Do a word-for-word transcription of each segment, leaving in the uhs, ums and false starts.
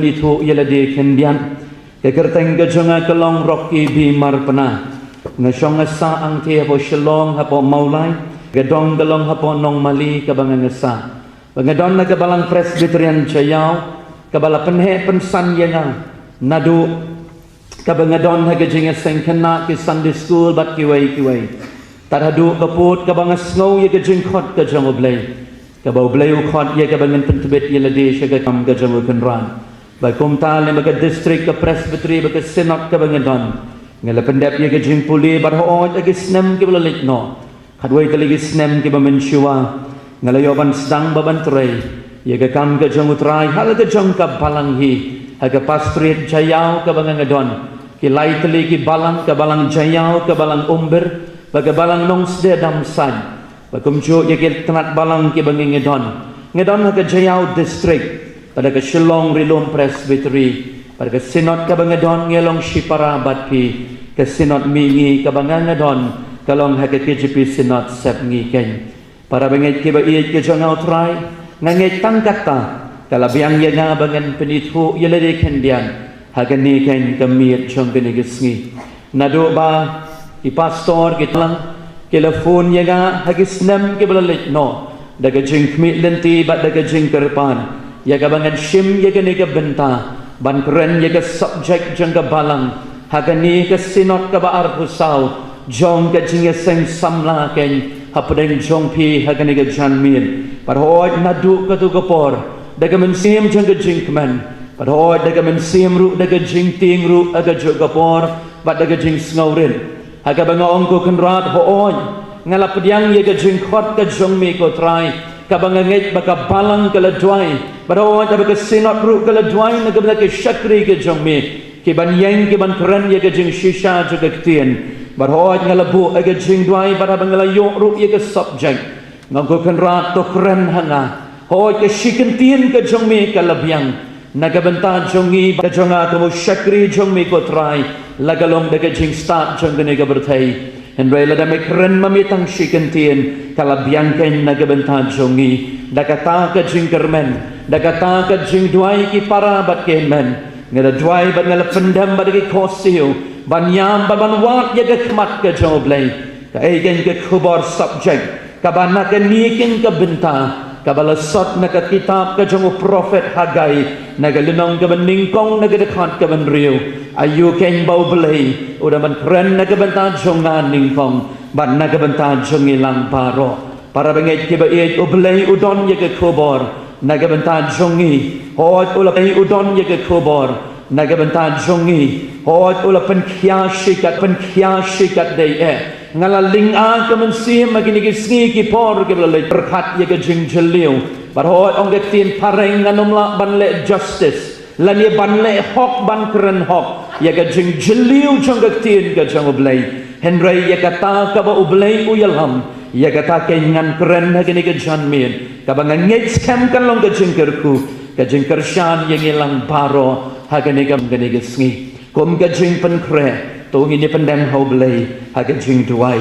Ithuh ïa lade khyndiat. Ka kyrteng ka jong nga ka long Rocky B Marpna. Nga shong nga sah angthie hapoh Shillong, hapoh Mawlai. Ka dong ka long hapoh Nongmali kaba nga nga sah. Ba nga don ha ka Balang Presbyterian Jaïaw, kaba la pynheh pynsan ïa nga naduh kaba nga don ha ka jingïaseng khynnah, ki Sunday School bad kiwei kiwei. Tad haduh ka pud kaba nga sngew ïa ka jingkhot ka jong U Blei, kaba U Blei u khot ïa kaba ngan pyntbit ïa lade sha ka kam ka jong U Kynrad. Ba kumta lem bad ka district, ka presbytery bad ka synod kaba nga don, nga la pyndep ïa ka jingpule, bad hooid ha ki snem kiba la leit noh, khatwei tylli ki snem kiba mynshuwa, nga la ïoh ban sdang bad ban trei ïa ka kam ka jong U Trai ha la ka jong ka balang hi, ha ka pastorate Jaïaw kaba nga nga don. Ki lai tylli ki balang, ka balang Jaïaw, ka balang Umbir, bad ka balang Nongsde Damsait. Bad kumjuh ïa ki tnat balang kiba nga nga don. Nga don ha ka Jaïaw district, bad ha ka Shillong Rilum Presbytery, bad ha ka synod kaba nga don nga long shipara bad phi. Ka synod mihngi kaba nga nga don ka long ha ka K J P Synod Sepngi Keiñ. Para bangeit kiba ïeit ka jong nga U Trai, nga ngeit tang katta ka la biang ïa nga ba ngan pynithuh ïa lade khyndiat ha kane keiñ ka miet jong kane ka sngi. Naduh ba ki pastor, ki tlang, ki la phone ïa nga ha ki snem kiba la leit noh, da ka jingkhmih lynti bad da ka jingkyrpad ïa kaba ngan shim ïa kane ka bynta ban kren ïa ka subject jong ka balang ha kane ka synod kaba arphew saw jong ka jingïaseng samla keiñ hapdeng jong phi ha kane ka janmiet. Bad hooid naduh kato ka por, da ka mynsiem jong ka jingkmen, bad hooid da ka mynsiem ruh da ka jingtieng ruh ha kajuh ka por, bad da ka jingsngewrit, ha kaba nga ong, Ko Kynrad, hooid nga la pdiang ïa ka jingkhot ka jong me, Ko Trai, kaba nga ngeit ba ka balang ka la duwai, bad hooid haba ka synod ruh ka la duwai na ka bynta ki shakri ka jong me, ki ban ïeng, ki ban kren ïa ka jingshisha jong ka ktien. Bad hooid nga la buh ïa ka jingduwai, bad haba nga la ïoh ruh ïa ka subject, nga ong, Ko Kynrad, to kren ha nga. Hooid ka shi kyntien ka jong me ka la biang na ka bynta jong ngi, ka jong nga kum u shakri jong me, Ko Trai, la ka long da ka jingstad jong kane ka pyrthei. Hynrei lada me kren ma me tang shi kyntien, ka la biang keiñ na ka bynta jong ngi. Da kata ka jingkyrmen, da kata ka jingduwai ki para bad ki hynmen, nga la duwai bad nga la pyndem bad ki khohsiew ban ïam bad ban wad ïa ka khmat ka jong U Blei. Kaei keiñ ka khubor subject kaba na kane keiñ ka bynta, kaba la sot na ka kitab ka jong u prophet Haggai, na ka lynnong kaba nyngkong, na ka dkhot kaba hynriew. Aïu keiñ ba U Blei u dang ban kren na ka bynta jong nga nyngkong bad na ka bynta jong ngi lang baroh? Para bangeit kiba ïeit, U Blei u don ïa ka khubor na ka bynta jong ngi. Hooid u la, u don ïa ka khubor na ka bynta jong ngi. Hooid u la pynkhia shi kat, pynkhia shi kat dei eh. Nga la lynga ka mynsiem ha kine ki sngi ki por kiba la leit, pyrkhat ïa ka jingjylliew. Bad hooid, ong ka ktien phareng, ngan ym lah ban leh justice lane ban leh hok, ban kren hok ïa ka jingjylliew jong ka ktien ka jong U Blei. Hynrei ïa kata kaba U Blei u ïalam, ïa kata keiñ ngan kren ha kane ka janmiet, kaba nga ngeit skhem kan long ka jingkyrkhu, ka jingkyrshan ïa ngi lang baroh ha kane ka, kane ka sngi. Kum ka jingpynkhreh, to ngin ïa pyndem ha U Blei ha ka jingduwai.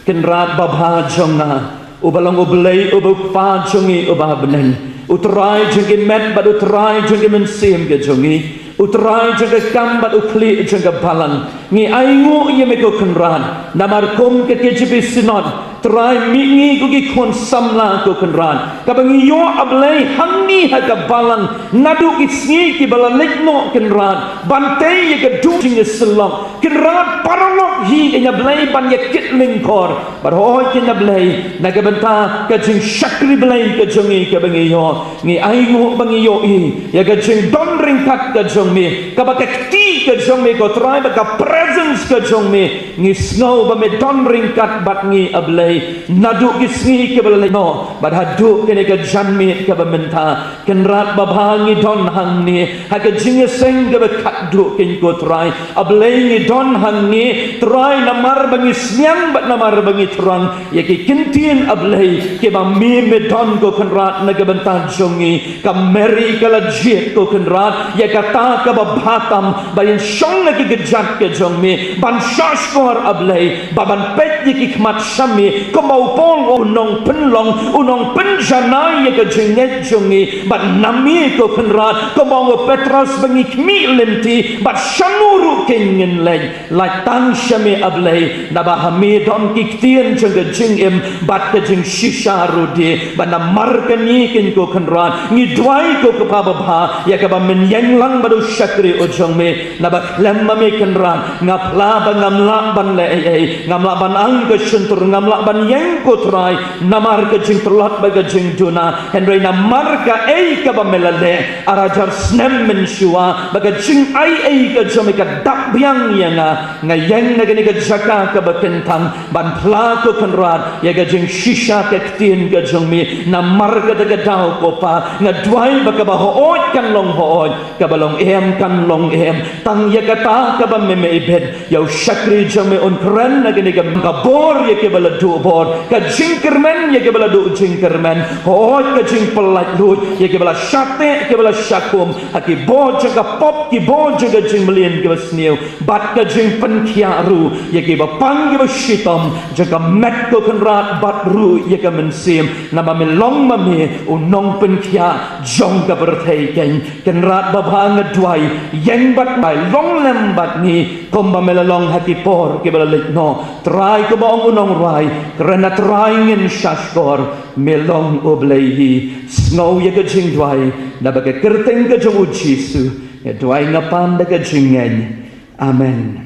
Kynrad babha jong nga, uba long U Blei, uba U Kpa jong ngi uba ha bneng, U Trai jong ki met bad U Trai jong ki mynsiem ka jong ngi, U Trai jong ka kam bad U Khlieh jong ka balang, ngi ainguh ïa me, Ko Kynrad, namar kum ka K J P Synod, Trai, mih ngi ko ki khun samla, Ko Kynrad, kaba ngi ïoh, A Blei, hangne ha ka balang, naduh ki sngi kiba la leit noh, Kynrad, ban tei ïa ka dum jingïasyllok. Kynrad, paralok hi keiñ, A Blei, ban ïa kit lyngkor. Bad hooid keiñ, A Blei, na ka bynta ka jingshakri Blei ka jong ngi kaba ngi ïoh, ngi ainguh ba ngi ïohi ïa ka jingdon ryngkat ka jong me, kaba ka kti ka jong me, Ko Trai, bad ka presence ka jong me, ngi sngew ba me don ryngkat bad ngi, A Blei, naduh ki sngi kiba la leit noh bad haduh kane ka janmiet kaba mynta. Kynrad babha, ngi don hangne ha ka jingïaseng kaba khatduh keiñ, Ko Trai. A Blei, ngi don hangne, Trai, namar ba ngi sniang bad namar ba ngi thrang ïa ki kyntien, A Blei, kiba me, me don, Ko Kynrad, na ka bynta jong ngi. Ka Mary ka la jied, Ko Kynrad, ïa kata kaba bha tam, ba yn shong na ki kjat ka jong me ban shahshkor, A Blei, ba ban peit ïa ki khmat sha me, Kumba u Paul u nongpynlong, u nongpynjanai ïa ka jingngeit jong ngi, bad namar ko Kynrad, kumba u Petros ba ngi khmih lynti, bad shano ruh kein ngin leit, lait tang sha me A Blei, naba ha me don ki ktien jong ka jingim, bad ka jingshisha ruh de, bad namar kane kein ko Kynrad, ngi duwai ko Kpa babha, ïa kaba men ïeng lang bad u shakri u jong me, naba khlem ma me Kynrad, nga phla ba ngam lah ban leh ei ei, ngam lah ban ang ka shyntur, ngam lah ban ïeng ko Trai, namar ka jingtlot bad ka jingduna, hynrei namar kaei kaba me la leh, ar hajar snem mynshuwa, ba ka jingai ei ka jong me ka dap biang ïa nga, nga ïeng na kane ka jaka kaba kyntang, ban phla ko Kynrad, ïa ka jingshisha ka ktien ka jong me, namar kata ka daw ko Pa, nga duwai ba kaba hooid kan long hooid, kaba long em kan long em, tang ïa kata kaba me me ibit, ïa u shakri jong me un kren na kane ka, ka bor ïa kiba la duh bor, ka jingkyrmen ïa kiba la duh jingkyrmen, hooid ka jingpyllait luid, ïa kiba la shah teh, kiba la shah kum, ha ki bor jong ka pop, ki bor jong ka jingmlien kiba sniew, bad ka jingpynkhiah ruh, ïa kiba pang kiba shitom, jong ka met ko Kynrad, bad ruh ïa ka mynsiem, naba me long ma me, u nongpynkhiah, jong ka pyrthei kein, Kynrad babha nga duwai, ïeng bad ngi, long lem bad ngi, kumba me la long ha ki por, kiba la leit noh, Trai kumba ong u nongrwai, kren A Trai ngin shahshkor, me long U Blei hi, sngew ïa ka jingduwai, naba ka kyrteng ka jong U Jisu, nga duwai nga pan da ka jingngeit. Amen.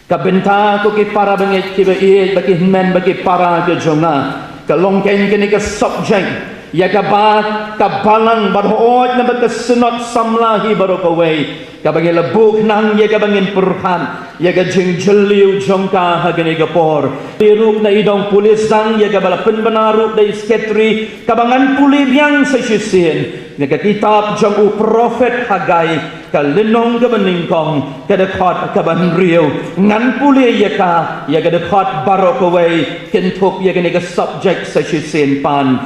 Ka bynta ko ki para bangeit kiba ïeit bad ki hynmen bad ki para ka jong nga. Ka long kein kane ka subject. Ïa kaba, ka balang bad hooid na bad ka synod samla hi baroh kawei. Kaba ngi la buh khnang ïa kaba ngin pyrkhat. Ïa ka jingjylliew jong ka ha kane ka por. Te ruh na i dong pule sdang ïa kaba la pynbna ruh da i secretary. Kaba ngan pule biang sa shisien. Na ka kitab jong u prophet Hagai. Ka lynnong kaba nyngkong, ka dkhot kaba hynriew, ngan pule ïa ka, ïa ka dkhot baroh kawei, kynthup ïa kane ka subject sa shisien pan.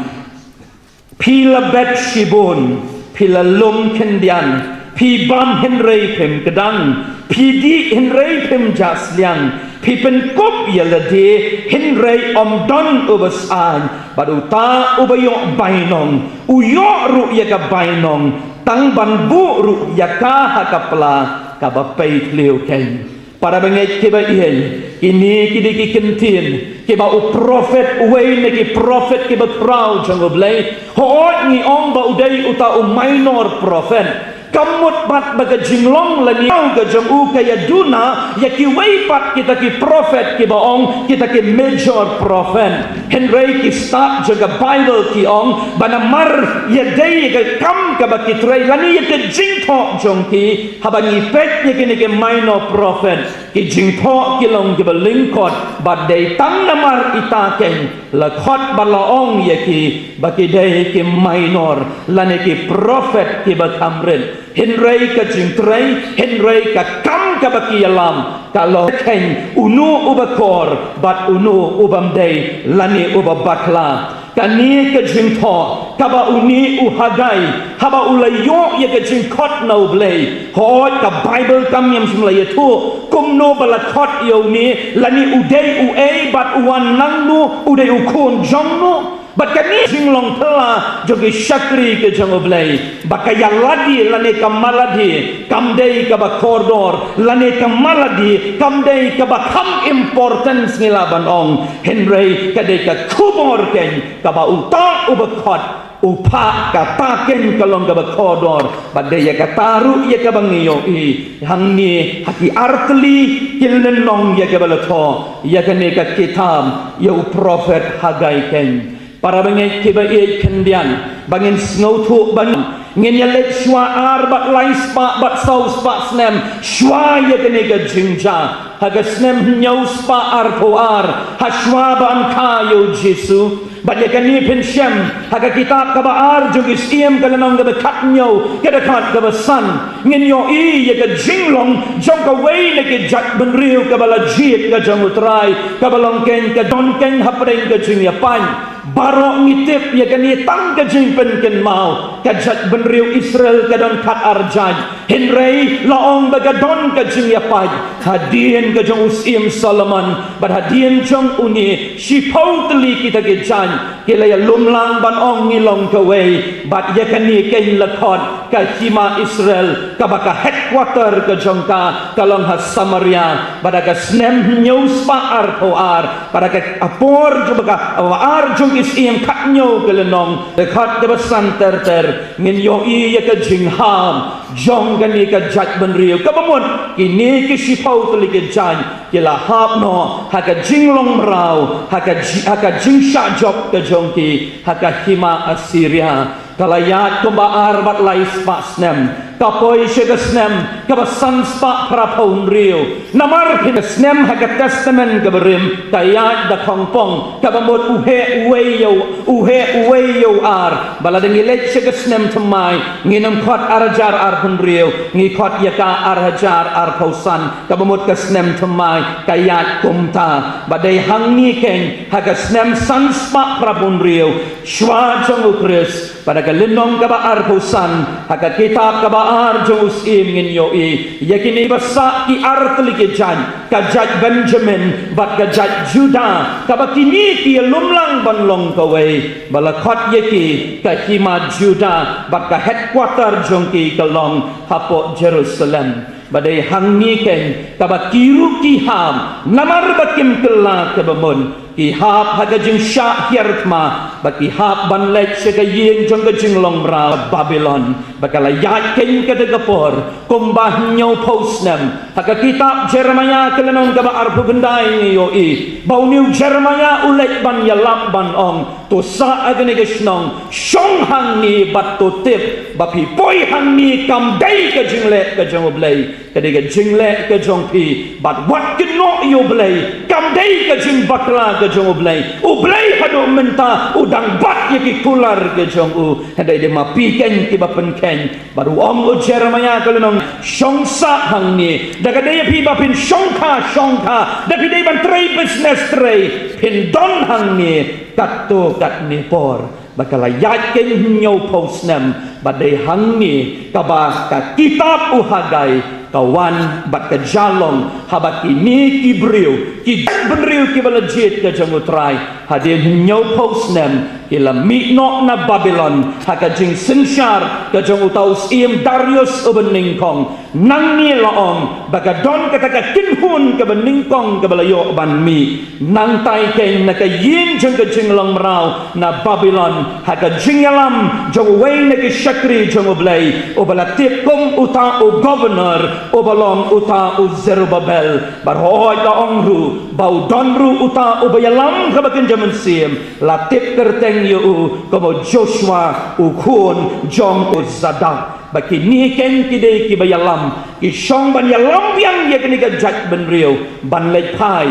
Phi la bet shibun, phi la lum khyndiat, phi bam hynrei phim kdang, phi dih hynrei phim jah sliang, phi pynkup ïa lade hynrei ym don uba sngap, bad uta uba ïoh bainong, u ïoh ruh ïa ka bainong, tang ban buh ruh ïa ka ha ka pla kaba pei thliew kein. Para bangeit kiba ïeit, kine ki dei ki kyntien kiba u prophet, uwei na ki prophet kiba khraw jong U Blei. Hooid ngi ong ba u dei uta u minor prophet. Kam mut pat ba ka jinglong lane ka jong u ka ïaduna ïa kiwei pat kita ki prophet kiba ong kita ki major prophet. Hynrei ki stad jong ka Bible ki ong ba namar ïadei ïa ka kam kaba ki trei lane ïa ka jingthoh jong ki, haba ngi peit ïa kine ki minor prophet, ki jingthoh ki long kiba lyngkot, bad dei tang namar ita kein la khot bad la ong ïa ki ba ki dei ki minor lane ki prophet kiba kham rit. Hynrei ka jingtrei, hynrei ka kam kaba ki ïalam, ka long kein uno uba kor bad uno ubym dei lane uba bakla. Kane ka jingthoh kaba une u Hagai, haba u la ïoh ïa ka jingkhot na U Blei. Hooid ka Bible kam ïam shym la ïathuh kumno ba la khot ïa une, lane u dei uei bad u wan nangno, u dei u khun jongno. Bad kane jinglong phylla jong ki shakri ka jong U Blei, ba ka ïalade lane ka malade kam dei kaba kordor, lane ka malade kam dei kaba kham important ngi lah ban ong. Hynrei ka dei ka khubor kein kaba uta uba khot u phah, kata kein ka long kaba kordor. Bad dei ïa kata ruh ïa kaba ngi ïohi hangne ha ki artylli ki lynnong ïa kaba la thoh ïa kane ka kitab ïa u prophet Hagai kein. Para bangeit kiba ïeit khyndiat, ba ngin sngewthuh ba ngin ïaleit shuwa ar bad lai spah bad saw spah snem shuwa ïa kane ka jingjia. Ha ka snem hynñiew spah arphew ar, ha shuwa ba an kha ïa u Jisu. Bad ïa kane phin shem ha ka kitab kaba ar jong ki Syiem ka lynnong kaba khathynñiew, ka dkhot kaba san. Ngin ïohi ïa ka jinglong jong kawei na ki jaitbynriew kaba la jied ka jong u Trai, kaba long kein ka don kein hapdeng ka jingïapait. Baroh ngi tip ïa kane tang ka jingpynkynmaw, ka jaitbynriew Israel ka don khatar jait. Hynrei la ong ba ka don ka jingïapait hadien ka jong u Syiem Solomon, bad hadien jong une shiphew tylli kita ki jaiñ ki la ïalum lang ban ong ngi long kawei, bad ïa kane keiñ la khot ka hima Israel, kaba ka headquarter ka jong ka ka long ha Samaria. Bad ha ka snem hynñiew spah arphew ar, bad ha ka por jong ba ka ar jong ki syiem khathynñiew ka lynnong, dkhot kaba san ter ter, ngin ïohi ïa ka jinghap jong kane ka jaitbynriew, kaba mut kine ki shiphew tylli ki jaiñ ki la hap noh ha ka jinglong mraw, ha ka ji-, ha ka jingshah jop ka jong ki ha ka hima Assyria. Ka la ïaid kumba ar bad lai spah snem, ka poi sha ka snem kaba san spah phra phew hynriew. Namar phin snem ha ka Testament kaba rim ka ïaid da khongpong, kaba mut u heh uwei ïa u, u heh uwei ïa u ar. Ba la dang ïaleit sha ka snem thymmai, ngin ym khot ar hajar arphew hynriew, ngi khot ïa ka ar hajar arphew san, kaba mut ka snem thymmai ka ïaid kumta. Ba dei hangne keiñ ha ka snem san spah phra phew hynriew, shuwa jong u Khrist, bad ha ka lynnong kaba arphew san, ha ka kitab kaba ar jong u Syiem ngin ïohi ïa kine ba sah ki ar tylli ki jaiñ, ka jaid Benjamin bad ka jaid Judah, kaba kine ki ïalum lang ban long kawei. Ba la khot ïa ki ka hima Judah, bad ka headquarter jong ki ka long hapoh Jerusalem. Ba dei hangne keiñ kaba ki ruh ki hap, namar ba kim kylla kaba mut, ki hap ha ka jingshah hiar thma, ba ki hap ban leit sha ka ïing jong ka jinglong mraw Babilon. Ba ka la ïaid keiñ kata ka por kumba hynñiew phew snem. Ha ka kitab Jeremiah ka lynnong kaba arphew khyndai ngi ïohi ba une u Jeremiah u leit ban ïalap ban ong, to sah ha kane ka shnong, shong hangne bad to tip ba phi poi hangne kam dei ka jingleh ka jong U Blei, ka dei ka jingleh ka jong phi. Bad wat kynnoh ïa U Blei, kam dei ka jingbakla ka jong U Blei. U Blei haduh mynta u dang bat ïa ki kular ka jong u. Hynrei dei ma phi keiñ kiba pynkheiñ. Bad u ong u Jeremiah ka lynnong, shong sah hangne. Da ka dei ïa phi ba phin shongkha shongkha, da phi dei ban trei business trei, phin don hangne katto katne por. Ba ka la ïaid keiñ hynñiew phew snem, ba dei hangne kaba ka kitab u Haggai ka wan bad ka jia long, haba kine ki briew, ki bynriew kiba la jied ka jong U Trai, hadien hynñiew phew snem ki la mih noh na Babilon ha ka jingsynshar ka jong uta u syiem Darius uba nyngkong. Nangne la ong ba ka don kata ka kynhun kaba nyngkong kaba la ïoh ban mih. Nangta keiñ na ka ïing jong ka jinglong mraw na Babilon, ha ka jingïalam jong uwei na ki shakri jong U Blei, uba la tip kum uta u governor, uba long uta u Zerubbabel. Bad hooid la ong ruh ba u don ruh uta uba ïalam kaba kynja mynsiem, la tip kyrteng ïa u kum u Joshua u khun jong u Zadak. Ba kine keiñ ki dei kiba ïalam, ki shong ban ïalam biang ïa kane ka jaitbynriew ban leit phai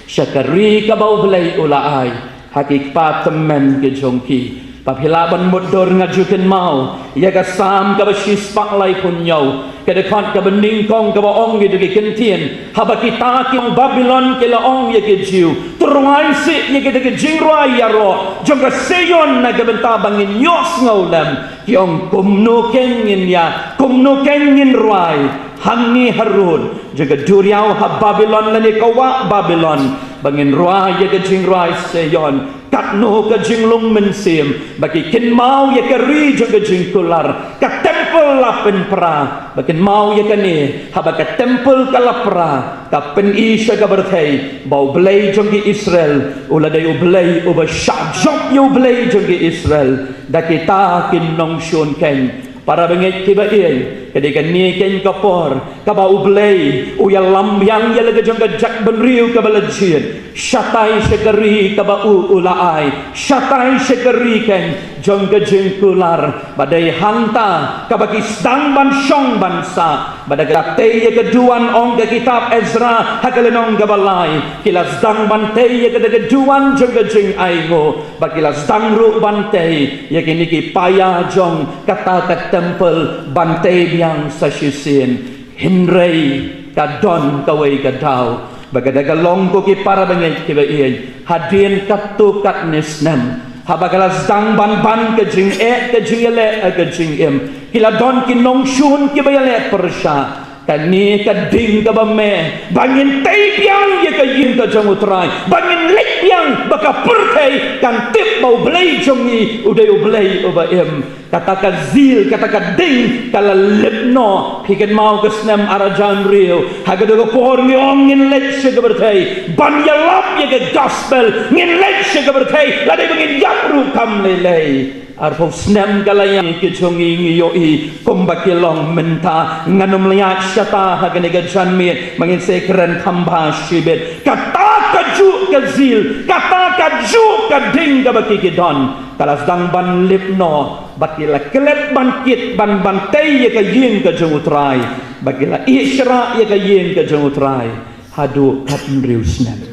sha ka ri kaba U Blei u la ai ha ki kpa tymmen ki jong ki. Ba phi lah ban mutdur, nga ju kynmaw ïa ka Salm kaba shispah laiphew hynñiew, ka dkhot kaba nyngkong kaba ong kito ki kyntien: Haba kita ki nong Babilon ki la ong ïa ki Jiw, to rwai sih ïa kita ki jingrwai ïaroh jong ka Sion na ka bynta ba ngin ïohsngew lem. Ki ong, kumno keiñ ngin ïa, kumno keiñ ngin rwai hangne harud jong ka duriaw ha Babilon, lane ka wah Babilon, ba ngin rwai ïa ka jingrwai Sion? Katno ka jinglung mynsiem ba ki kynmaw ïa ka ri jong ka jingkular, ka templ la pynpra. Ba kynmaw ïa kane, haba ka templ ka la pra, ka pyni sha ka pyrthei ba U Blei jong ki Israel u la dei U Blei uba shah jop ïa U Blei jong ki Israel da kita ki nongshun keiñ. Para bangeit kiba ïeit, ka dei kane keiñ ka por kaba U Blei u ïalam biang ïa la ka jong ka jaitbynriew kaba la jied shatai sha ka ri kaba u u la ai, shatai sha ka ri keiñ jong ka jingkular. Ba dei hangta kaba ki sdang ban shong ban sah. Ba da ka tei ïa ka duwan, ong ka kitab Ezra ha ka lynnong kaba lai, ki la sdang ban tei ïa ka da ka duwan jong ka jingainguh. Ba ki la sdang ruh ban tei ïa kine ki paia jong kata ka templ ban tei biang sa shisien. Hynrei ka don kawei ka daw ba ka da ka long, ko ki para bangeit kiba ïeit, hadien katto katne snem, Haba ka la sdang ban ban ka jingeh, ka jingïaleh, ka jingim, ki la don ki nongshun kiba ïaleh pyrshah. Kane ka ding kaba me, ba ngin tei biang ïa ka ïing ka jong U Trai, ba ngin leit biang ba ka pyrthei kan tip ba U Blei jong ngi u dei U Blei uba im. Kata ka zeal, kata ka ding ka la lip noh. Phi kynmaw ka snem ar hajar hynriew, ha kata ka por ngi ong ngin leit sha ka pyrthei ban ïalap ïa ka gospel, ngin leit sha ka pyrthei, lada ba ngin ïap ruh kam lei lei. Arphew snem ka la ïaid, ki jong ngi ngi ïohi kumba ki long mynta. Ngan ym leit shata ha kane ka janmiet, ma ngin sa kren kham bha shibit. Kata kajuh ka zeal, kata kajuh ka ding kaba ki ki don, ka la sdang ban lip noh, bad ki la klet ban kit, ban ban tei ïa ka ïing ka jong U Trai, bad ki la ïeh shrah ïa ka ïing ka jong U Trai haduh khathynriew snem.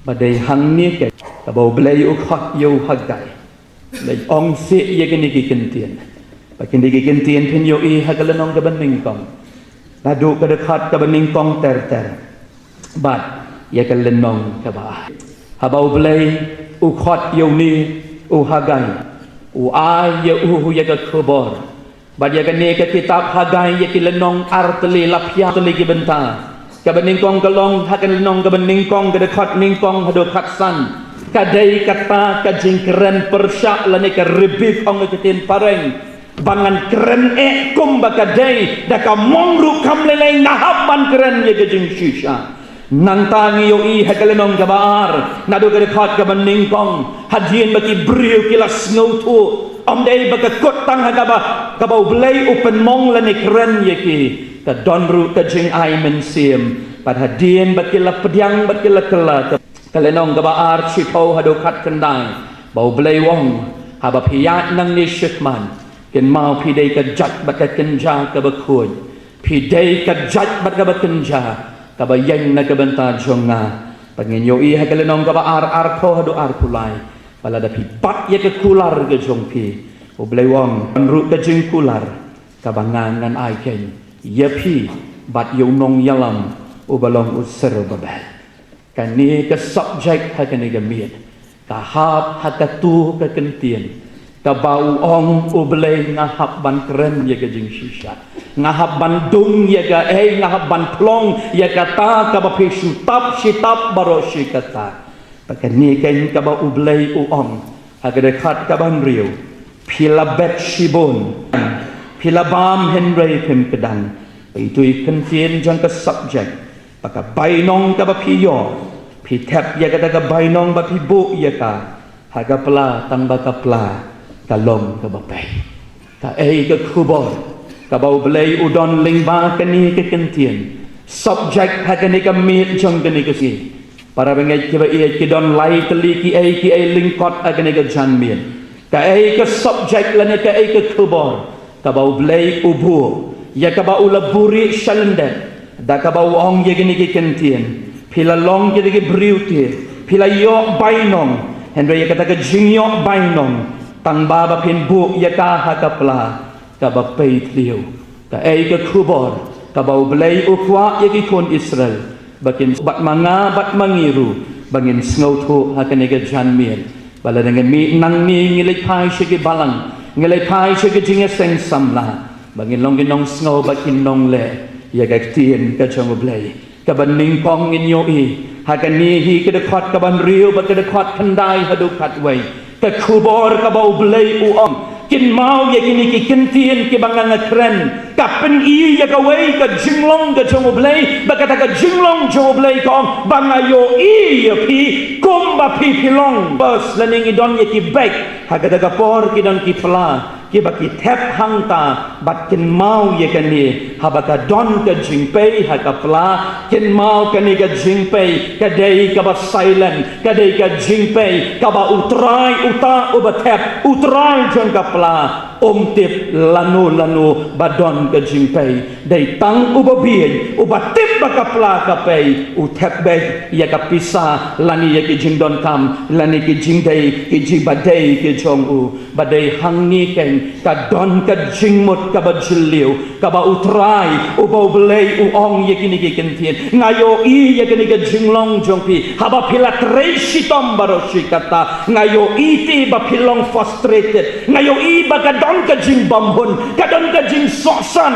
Ba dei hangne keiñ kaba U Blei u khot ïa u Hagai. Leit ong sih ïa kine ki ktien. Ba kine ki ktien phin ïohi ha ka lynnong kaba nyngkong, naduh ka dkhot kaba nyngkong ter ter bad ïa ka lynnong kaba ar. Haba U Blei u khot ïa une u Hagai, u ai ïa u ïa ka khubor. Bad ïa kane ka kitab Hagai, ïa ki lynnong ar tylli, la phi ar tylli ki bynta. Kaba nyngkong ka long ha ka lynnong kaba nyngkong, ka dkhot nyngkong haduh khatsan, ka dei kata ka jingkren pyrshah lane ka rebuke, ong ka ktien phareng. Ba ngan kren eh kumba ka dei, da ka mong ruh kam lei lei, nga hap ban kren ïa ka jingshisha. Nangta ngi ïohi ha ka lynnong kaba ar, naduh ka dkhot kaba nyngkong, hadien ba ki briew ki la sngewthuh, ym dei ba ka kut tang ha kaba, kaba U Blei u pynmong lane kren ïa ki, ka don ruh ka jingai mynsiem. Bad hadien ba ki la pdiang, ba ki la kylla, ka, ka lynnong kaba ar, shiphew haduh khatkhyndai, ba U Blei u ong, haba phi ïaid nangne shakhmat, kynmaw phi dei ka jait bad ka kynja kaba khuid. Phi dei ka jait bad kaba kynja kaba ïeng na ka bynta jong nga. Bad ngin ïohi ha ka lynnong kaba ar, arphew haduh arphew lai, ba lada phi bat ïa ka kular ka jong phi, U Blei u ong, don ruh ka jingkular kaba nga ngan ai keiñ ïa phi bad ïa u nongïalam uba long u Serubabel. Kane ka subject ha kane ka miet ka hap ha kato ka ktien, kaba u ong U Blei, nga hap ban kren ïa ka jingshisha. Nga hap ban dung ïa kaei, nga hap ban pynlong ïa kata kaba phi shu tap shi tap baroh shi katta. Bad kane keiñ kaba U Blei u ong ha ka dkhot kaba hynriew, phi la bet shibun, phi la bam hynrei phim kdang. Bad ito i ktien jong ka subject, ba ka bainong kaba phi ïoh, phi thep ïa kata ka bainong ba phi buh ïa ka ha ka pla, tang ba ka pla ka long kaba pei. Kaei ka khubor kaba U Blei u don lyngba kane ka ktien? Subject ha kane ka miet jong kane ka sngi, para bangeit kiba ïeit, ki don lai tylli kiei kiei lyngkot ha kane ka janmiet. Kaei ka subject lane kaei ka khubor kaba U Blei u buh ïa kaba u la buhrieh sha lyndet, da kaba u ong ïa kine ki ktien, phi la long kine ki briew te, phi la ïoh bainong, hynrei ïa kata ka jingïoh bainong, tang ba ba phin buh ïa ka ha ka pla kaba pei thliew. Kaei ka khubor kaba U Blei u kwah ïa ki khun Israel, ba kin, bad ma nga bad ma ngi ruh, ba ngin sngewthuh ha kane ka janmiet, ba lada ngi mih nangne ngi leit phai sha ki balang, ngi leit phai sha ki jingïaseng samla, ba ngin long ki nongsngew bad ki nongleh ïa ka ktien ka jong U Blei. Kaba nyngkong ngin ïohi ha kane hi ka dkhot kaba hynriew bad ka dkhot khyndai haduh khatwei, ka khubor kaba U Blei u ong, kynmaw ïa kine ki ktien kiba nga nga kren, ka pyni ïa kawei ka jinglong ka jong U Blei, ba kata ka jinglong jong U Blei ka ong ba nga ïohi ïa phi kumba phi phi long. Bas lane ngi don ïa ki beit ha kata ka por, ki don ki pla kiba ki thep hangta, bad kynmaw ïa kane, haba ka don ka jingpei ha ka pla, kynmaw kane ka jingpei ka dei kaba silent, ka dei ka jingpei kaba U Trai uta uba thep, U Trai jong ka pla Um tip lano lano ba don ka jingpei. Dei tang uba bieit, uba tip ba ka pla ka pei, u thep beit ïa ka pisa lane ïa ki jingdonkam lane ki jingdei, ki jingba dei ki jong u. Ba dei hangne keiñ ka don ka jingmut kaba jylliew, kaba U Trai, uba U Blei u ong ïa kine ki kyntien. Nga ïohi ïa kane ka jinglong jong phi, haba phi la trei shitom baroh shi katta. Nga ïohi te ba phi long frustrated. Nga ïohi ba ka don ka jingbymhun, ka don ka jingsohsan.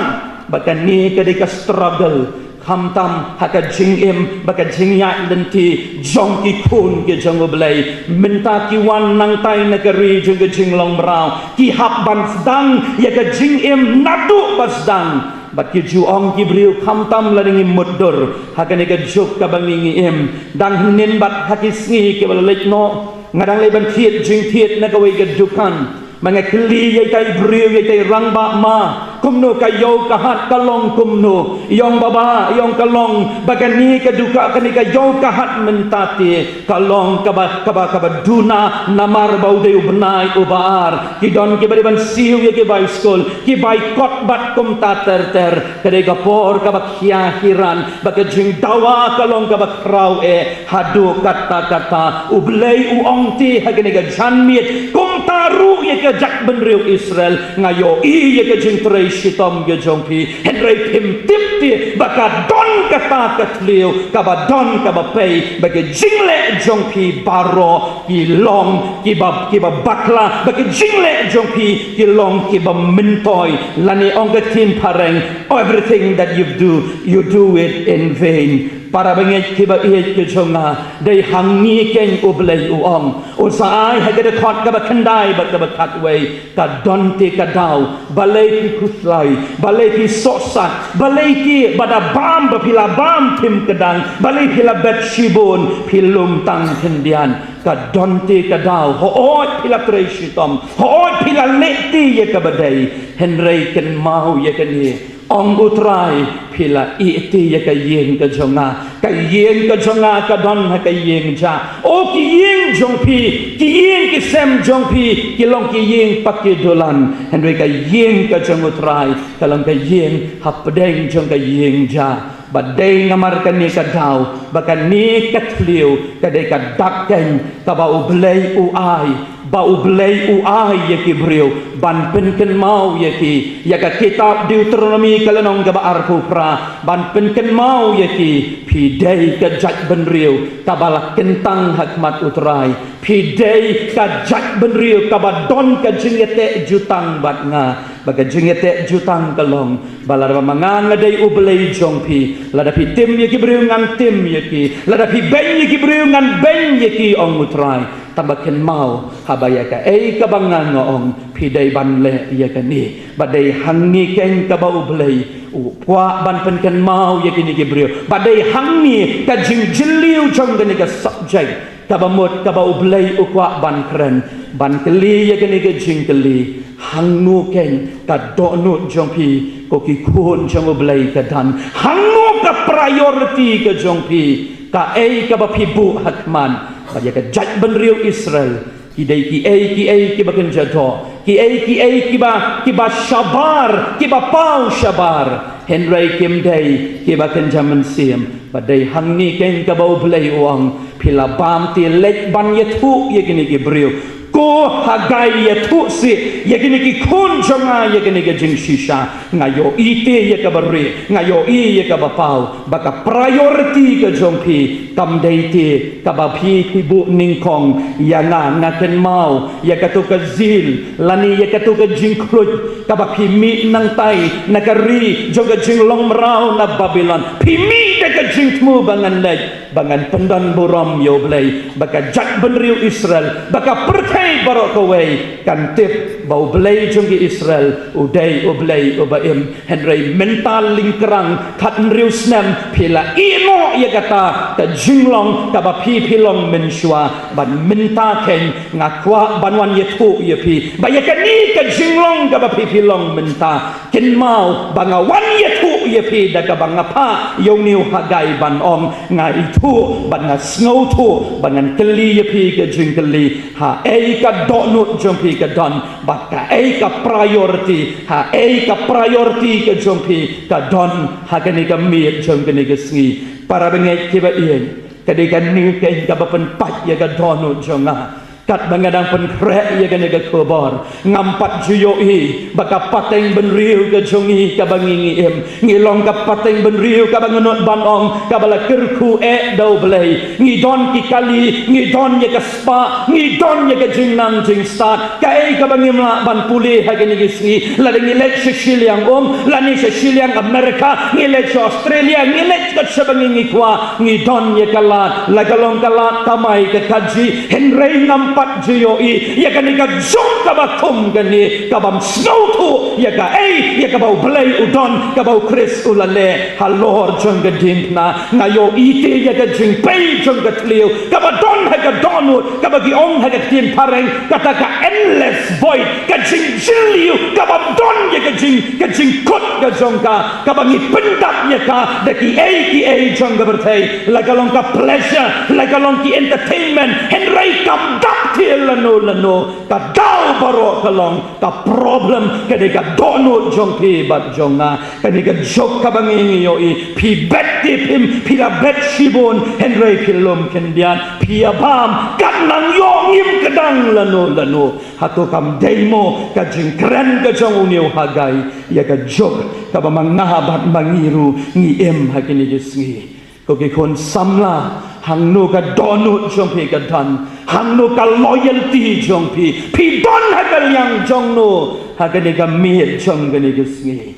Ba kane ka dei ka struggle, khamtam ha ka jingim bad ka jingïaid lynti jong ki khun ki jong U Blei. Mynta ki wan nangtai na ka ri jong ka jinglong mraw, ki hap ban sdang ïa ka jingim naduh ba sdang. Bad ki ju ong ki briew, khamtam lada ngi mutdur ha kane ka juk kaba ngi ngi im, dang hynnin bad ha ki sngi kiba la leit noh, nga dang leit ban thied jingthied na kawei ka dukan. Ma nga kylli ïa itai i briew, ïa itai i rangbah, ma kumno ka ïew ka hat, ka long kumno? I ong, baba, i ong, ka long ba kane ka dukan, kane ka ïew ka hat mynta te ka long kaba, kaba, kaba duna namar ba u dei u bnai uba ar. Ki don kiba dei ban siew ïa ki bai skul, ki bai kot bad kumta ter ter. Ka dei ka por kaba khia hiran, ba ka jingdawa ka long kaba khraw eh. Haduh katta katta U Blei u ong te ha kane ka janmiet, kumta ruh ïa ka jaitbynriew Israel. Nga ïohi ïa ka jingtrei shitom ka jong phi, hynrei phim tip te ba ka don kata ka thliew kaba don kaba pei, ba ka jingleh jong phi baroh ki long kiba, kiba bakla, ba ka jingleh jong phi ki long kiba myntoi. Lane ong ka ktien phareng, everything that you do, you do it in vain. Para bangeit kiba ïeit ki jong nga, dei hangne keiñ U Blei u ong. U sa ai ha ka dkhot kaba khyndai bad kaba khatwei, ka don te ka daw. Balei phi khuslai, balei phi sohsat, balei ki ba da bam ba phi la bam phim kdang, balei phi la bet shibun, phi lum tang khyndiat. Ka don te ka daw. Hooid phi la trei shitom, hooid phi la leh te ïa kaba dei, hynrei kynmaw ïa kane, ong U Trai, phi la ïeh te ïa ka ïing ka jong nga. Ka ïing ka jong nga ka don ha ka ïing ja. O, ki ïing jong phi, ki ïing ki sem jong phi ki long ki ïing paki dulan, hynrei ka ïing ka jong U Trai ka long ka ïing hapdeng jong ka ïing ja. Ba dei namar kane ka daw, ba kane ka thliew ka dei ka dak keiñ kaba U Blei u ai, ba U Blei u ai ïa ki briew ban pynkynmaw ïa ki. Ïa ka kitab Deuteronomi ka lynnong kaba arphew phra, ban pynkynmaw ïa ki, phi dei ka jaitbynriew kaba la kyntang ha khmat U Trai. Phi dei ka jaitbynriew kaba don ka jingïateh jutang bad nga. Ba ka jingïateh jutang ka long ba lada ba ma nga nga dei U Blei jong phi, lada phi tim ïa ki briew ngan tim ïa ki, lada phi beiñ ïa ki briew ngan beiñ ïa ki, ong U Trai. Tangba kynmaw, haba ïa kaei kaba nga nga ong, phi dei ban leh ïa kane. Ba dei hangne keiñ kaba U Blei u kwah ban pynkynmaw ïa kine ki briew. Ba dei hangne ka jingjylliew jong kane ka subject kaba mut kaba U Blei u kwah ban kren, ban kylli ïa kane ka jingkylli. Hangno keiñ ka dohnud jong phi, ko ki khun jong U Blei, ka don? Hangno ka priority ka jong phi? Kaei kaba phi buh ha khmat? Bad ïa ka jaitbynriew Israel, ki dei kiei kiei kiba kynja doh, kiei kiei kiba, kiba shabar, kiba paw shabar, hynrei kim dei kiba kynja mynsiem. Ba dei hangne keiñ kaba U Blei u ong, phi la bam te, leit ban ïathuh ïa kine ki briew. Ko Hagai, ïathuh sih ïa kine ki khun jong nga ïa kane ka jingshisha. Nga ïohi te ïa kaba rieh, nga ïohi ïa kaba paw. Ba ka priority ka jong phi kam dei te kaba phi, phi buh nyngkong ïa nga. Nga kynmaw ïa kato ka zeal lane ïa kato ka jingkhluit kaba phi mih nangtai na ka ri jong ka jinglong mraw na Babilon. Phi mih da ka jingthmu ba ngan leit, ba ngan pyndonburom ïa U Blei, ba ka jaitbynriew Israel, ba ka pyrthei baroh kawei kan tip ba U Blei jong ki Israel u dei U Blei uba im. Hynrei mynta lyngkrang khathynriew snem phi la ïeh noh ïa kata ka jinglong kaba phi, phi long mynshuwa. Bad mynta keiñ nga kwah ban wan ïathuh ïa phi ba ïa kane ka jinglong kaba phi, phi long mynta, kynmaw ba nga wan ïathuh ïa phi da kaba nga phah ïa une u Hagai ban ong, nga ithuh bad nga sngewthuh bad ngan kylli ïa phi ka jingkylli. Haei ka dohnud jong phi ka don, bad ka Ei ka priority, ha ei ka priority ka jong phi ka don ha kane ka miet jong kane ka sngi. Para bangeit kiba ïeit, ka dei kane keiñ kaba pynpait ïa ka dohnud jong nga. Katba nga dang pynkhreh ïa kane ka khubor, ngam pat ju ïohi ba ka pateng bynriew ka jong ngi kaba ngi ngi im, ngi long ka pateng bynriew kaba nga nud ban ong kaba la kyrkhu eh da U Blei. Ngi don ki kali, ngi don ïa ka spah, ngi don ïa ka jingnang jingstad. Kaei kaba ngim lah ban pule ha kane ka sngi? Lada ngi leit sha shiliang um, lane sha shiliang America, ngi leit sha Australia, ngi leit kat shaba ngi ngi kwah, ngi don ïa ka lad. La ka long ka lad kamai ka kajih, hynrei ngam pat ju ïohi ïa kane ka juk kaba kum kane, kabym sngewthuh ïa kaei ïa kaba U Blei u don, kaba U Khrist u la leh halor jong ka diengphna. Nga ïohi te ïa ka jingpei jong ka thliew kaba don ha ka dohnud, kaba ki ong ha ka ktien phareng kata ka endless void, ka jingjylliew kabym don ïa ka jing, ka jingkut ka jong ka, kaba ngi pyndap ïa ka da kiei kiei jong ka pyrthei. La ka long ka pleasure, la ka long ki entertainment, hynrei kam dap thiah lano lano. Ka daw baroh ka long ka problem, ka dei ka dohnud jong phi bad jong nga. Kane ka juk kaba ngi ngi ïohi, phi bet tipim, phi la bet shibun, hynrei phi lum khyndiat, phi ïa bam, kat nang ïoh ngim kdang lano lano. Hato kam dei mo ka jingkren ka jong une u Hagai ïa ka juk kaba ma nga bad ma ngi ruh ngi im ha kine ki sngi? Ko ki khun samla, hangno ka dohnud jong phi ka don? Hangno ka loyalty jong phi? Phi don ha ka liang jong no ha kane ka miet jong kane ka sngi?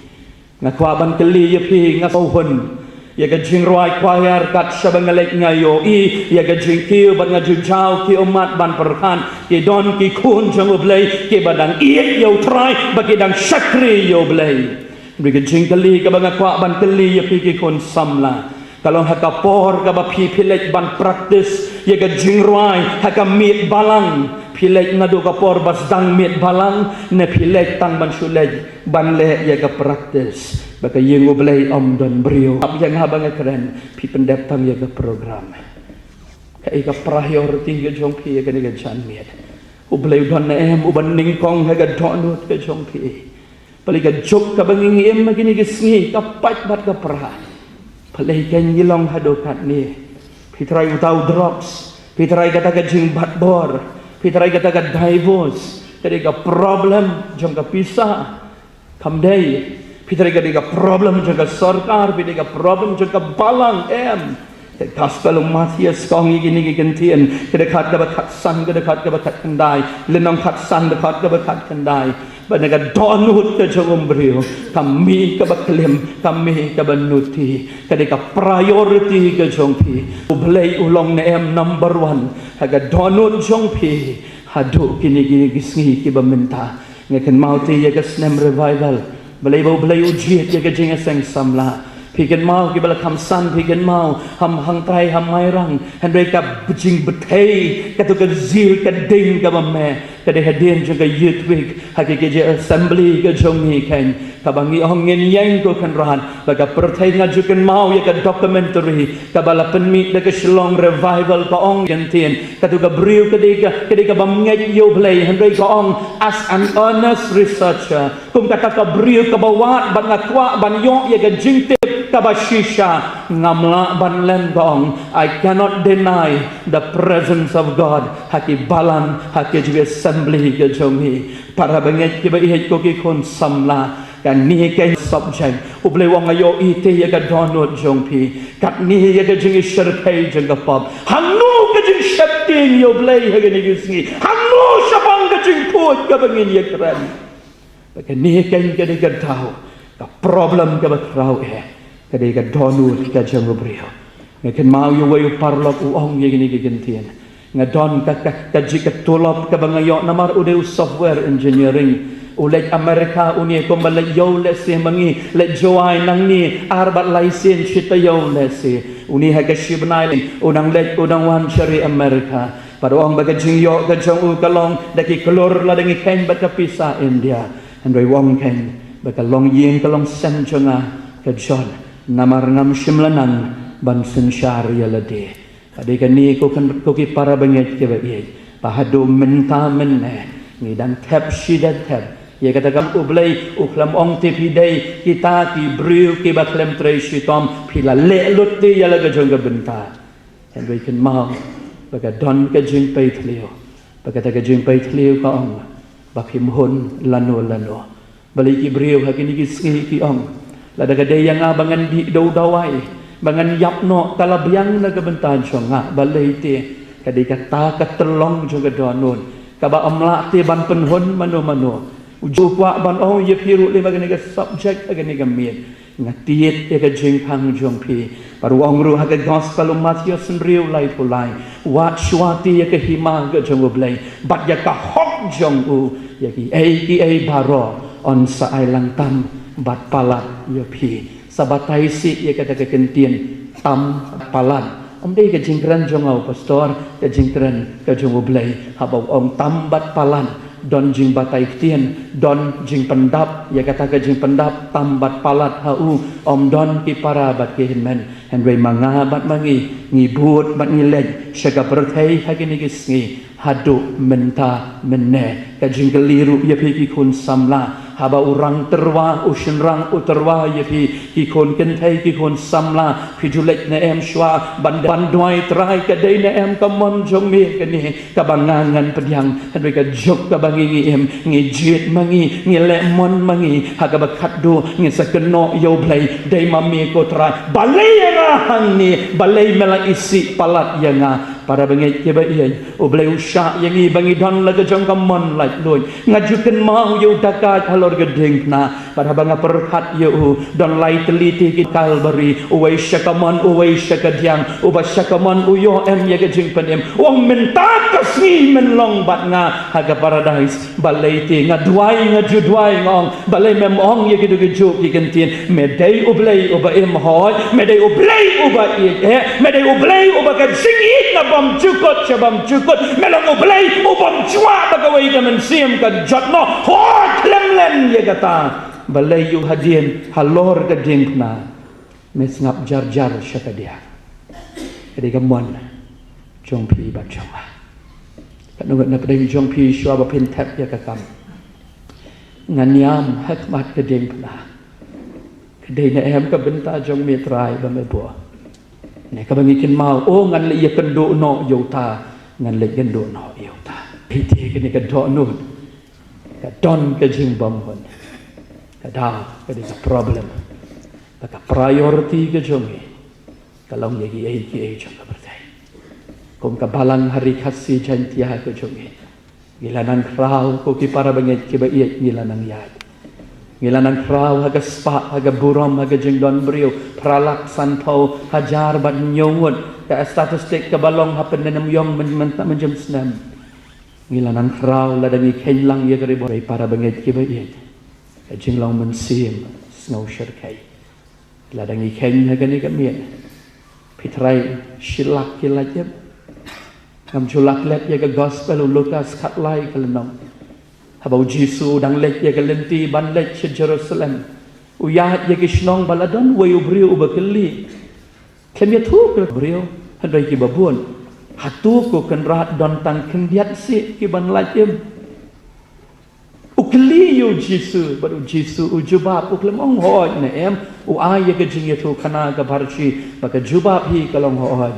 Nga kwah ban kylli ïa phi, nga sngewhun ïa ka jingrwai choir, kat shaba nga leit nga ïohi ïa ka jingkiew bad nga ju jaw ki ummat ban pyrkhat ki don ki khun jong U Blei kiba dang ïeit ïa U Trai, ba ki dang shakri ïa U Blei. Bad ka jingkylli kaba nga kwah ban kylli ïa phi ki khun samla, ka long ha ka por kaba phi phi leit ban practice ïa ka jingrwai ha ka miet balang, phi leit naduh ka por ba sdang miet balang, ne phi leit tang ban shu leit ban leh ïa ka practice? Ba ka ïing U Blei ym don briew. Ap ïa nga ba nga kren, phi pyndep tang ïa ka program. Kaei ka priority ka jong phi ïa kane ka janmiet? U Blei u don ne em uba nyngkong ha ka dohnud ka jong phi? Balei ka juk kaba ngi ngi im ha kine ki sngi ka pait bad ka pra? Balei ka ngi long haduh katne? Phi trai uta u drugs, phi trai kata ka jingbat bor, phi trai kata ka divorce, ka dei ka problem jong ka pisa? Kam dei. Phi trai ka dei ka problem jong ka sorkar, phi dei ka problem jong ka balang? Em. Ka gospel u Mathaios ka ong ïa kine ki kyntien, ka dkhot kaba khatsan, ka dkhot kaba khatkhyndai, lynnong khatsan, dkhot kaba khatkhyndai. Ba na ka dohnud ka jong u briew, ka mih kaba klim, ka mih kaba nuti, ka dei ka priority ka jong phi. U Blei u long ne em number one ha ka dohnud jong phi haduh kine, kine ki sngi kiba mynta? Nga kynmaw te ïa ka snem revival, balei ba U Blei u jied ïa ka jingïaseng samla. Phi kynmaw kiba la kham san, phi kynmaw ha Hangtai, ha Mairang, hynrei ka jingbthei, kato ka zeal, ka ding kaba meh, ka dei hadien jong ka Youth Week ha ki ki jong assembly ka jong ngi keiñ, kaba ngi ong ngin ïeng ko Kynrad ba ka pyrthei. Nga ju kynmaw ïa ka documentary kaba la pynmih da ka Shillong Revival, ka ong kyntien, kato ka briew ka dei ka, ka dei kabym ngeit ïa U Blei, hynrei ka ong, as an earnest researcher, kum kata ka briew kaba wad bad nga kwah ban ïoh ïa ka jingtip kaba shisha, ngam lah ban lem, ka ong, I cannot deny the presence of God ha ki balang, ha ki jong ki assembly ka jong ngi. Para bangeit kiba ïeit, ko ki khun samla, kane ka subject U Blei u ong, nga ïohi te ïa ka dohnud jong phi, katne ïa ka jingïashyrkhei jong ka pop. Hangno ka jingsheptieng ïa U Blei ha kine ki sngi? Hangno shaphang ka jingphuid kaba ngin ïakren? Ba kane keiñ ka dei ka daw, ka problem kaba khraw eh, ka dei ka dohnud ka jong u briew. Nga kynmaw ïa uwei u paralok u ong ïa kine ki kyntien, nga don ka, ka, ka jingkatulop kaba nga ïoh namar u dei u software engineering. U leit America, une kumba leit ïew lehse ma ngi, leit Jowai nangne ar bad lai sien shi taïew lehse. Une ha ka shi bnai u nang leit u nang wan sha ri America. Bad u ong ba ka jingïoh ka jong u ka long da ki klur lada ngi kheiñ bad ka pisa India. Hynrei u ong keiñ ba ka longïing ka longsem jong nga ka jot namar ngam shym la nang ban synshar ïa lade. Ka dei kane ko ki para bangeit kiba ïeit, ba haduh mynta mynne ngi dang thep shi da thep Ïa kata ka U Blei u khlem ong te phi dei kita ki briew kiba khlem trei shitom, phi la leh lut te ïa la ka jong ka bynta. Hynrei kynmaw ba ka don ka jingpei thliew, ba kata ka jingpei thliew ka ong ba phim hun lano lano. Balei ki briew ha kine ki sngi ki ong, lada ka dei ïa nga ba ngan dih da u dawai, ba ngan ïap noh, ka la biang na ka bynta jong nga, balei te ka dei kata ka tyllong jong ka dohnud kaba ym lah te ban pynhun mano mano. U ju kwah ban ong ïa phi ruh lem ha kane ka subject, ha kane ka miet. Nga tied ïa ka jingkhang jong phi. Bad u ong ruh ha ka gospel u Mathaios hynriew laiphew lai, wad shuwa te ïa ka hima ka jong U Blei bad ïa ka hok jong u, ïa kiei kiei baroh yn sa ai lang tam bad palat ïa phi. Sa batai sih ïa kata ka kyntien tam palat. Ym dei ka jingkren jong nga u pastor, ka jingkren ka jong U Blei. Haba u ong tam bad palat, don jingbatai ktien, don jingpyndap, ïa kata ka jingpyndap tam bad palat ha u, ym don ki para bad ki hynmen. Hynrei ma nga bad ma ngi, ngi bud bad ngi leit sha ka pyrthei ha kine ki sngi, haduh mynta mynne. Ka jingkylli ruh ïa phi ki khun samla, haba u rang tyrwa, u shynrang u tyrwa ïa phi ki khun kynthei ki khun samla, phi ju leit ne em shuwa ban, ban duwai Trai, ka dei ne em ka mon jong me kane kaba nga ngan pdiang? Hynrei ka juk kaba ngi ngi im, ngi jied ma ngi, ngi leh mon ma ngi, ha kaba khatduh ngin sa kynnoh ïa U Blei, dei ma me ko Trai. Balei ïa nga hangne? Balei me la isih palat ïa nga? Para bangeit kiba ïeit, U Blei u shah ïa ngi ba ngi don la ka jong ka mon laitluid. Nga ju kynmaw ïa u dakaid halor ka diengphna, bad haba nga pyrkhat ïa u, don lai tylli te ki Kalbari, uwei sha ka mon, uwei sha ka diang. Uba sha ka mon u ïoh em ïa ka jingpynim, u ong mynta ka sngi men long bad nga ha ka paradais. Balei te nga duwai, nga ju duwai, nga ong, balei mem ong ïa kito kijuh ki kyntien? Me dei U Blei uba im, hooid, me dei U Blei uba ïeit, eh, me dei U Blei uba ka jingïeit na bymjukut sha bymjukut. Me long U Blei u bymjwah ba kawei ka mynsiem kan jot noh, hooid, khlem lem ïa kata. Balei ïa u hadien halor ka diengphna me sngap jar jar sha ka diang? Ka dei ka mon jong phi bad jong nga. Katno ngut na pdeng jong phi shuwa ba phin thep ïa ka kam? Ngan ïam ha khmat ka diengphna. Ka dei ne em ka bynta jong me Trai ba me buh? Ne kaba ngi kynmaw, o, ngan leit ïakynduh noh ïa uta, ngan leit kynduh noh ïa uta. Phi te kane ka dohnud ka don ka jingbymhun. Ka daw ka dei ka problem ba ka priority ka jong ngi ka long ïa kiei kiei jong ka pyrthei. Kum ka balang ha Ri Khasi Jaiñtia ka jong ngi, ngi la nang khraw, ko ki para bangeit kiba ïeit, ngi la nang ïaid. Ngi la nang khraw ha ka spah, ha ka burom, ha ka jingdon briew, phra lak sanphew hajar bad hynñiew ngut. Ka statistic kaba long ha pyndenam ïong myn, myn, mynjam snem. Ngi la nang khraw lada ngi kheiñ lang ïa ka ri Bor-, para bangeit kiba ïeit. Ka jinglong mynsiem sngew shyrkhei. Lada ngi kheiñ ha kane ka miet, phi tharai shi lak ki lait ïap? Ngam ju la klet ïa ka gospel u Lukas khatlai ka lynnong, haba u Jisu u dang leit ïa ka lynti ban leit sha Jerusalem, u ïaid ïa ki shnong ba la don uwei u briew uba kylli. Khlem ïathuh ka briew, hynrei kiba bun. Hato ko Kynrad don tang khyndiat seh ki ban lait im? U kylli ïa u Jisu, bad u Jisu u jubab, u khlem ong hooid ne em, u ai ïa ka jingïathuhkhana kaba arshi, ba ka jubab hi ka long hooid.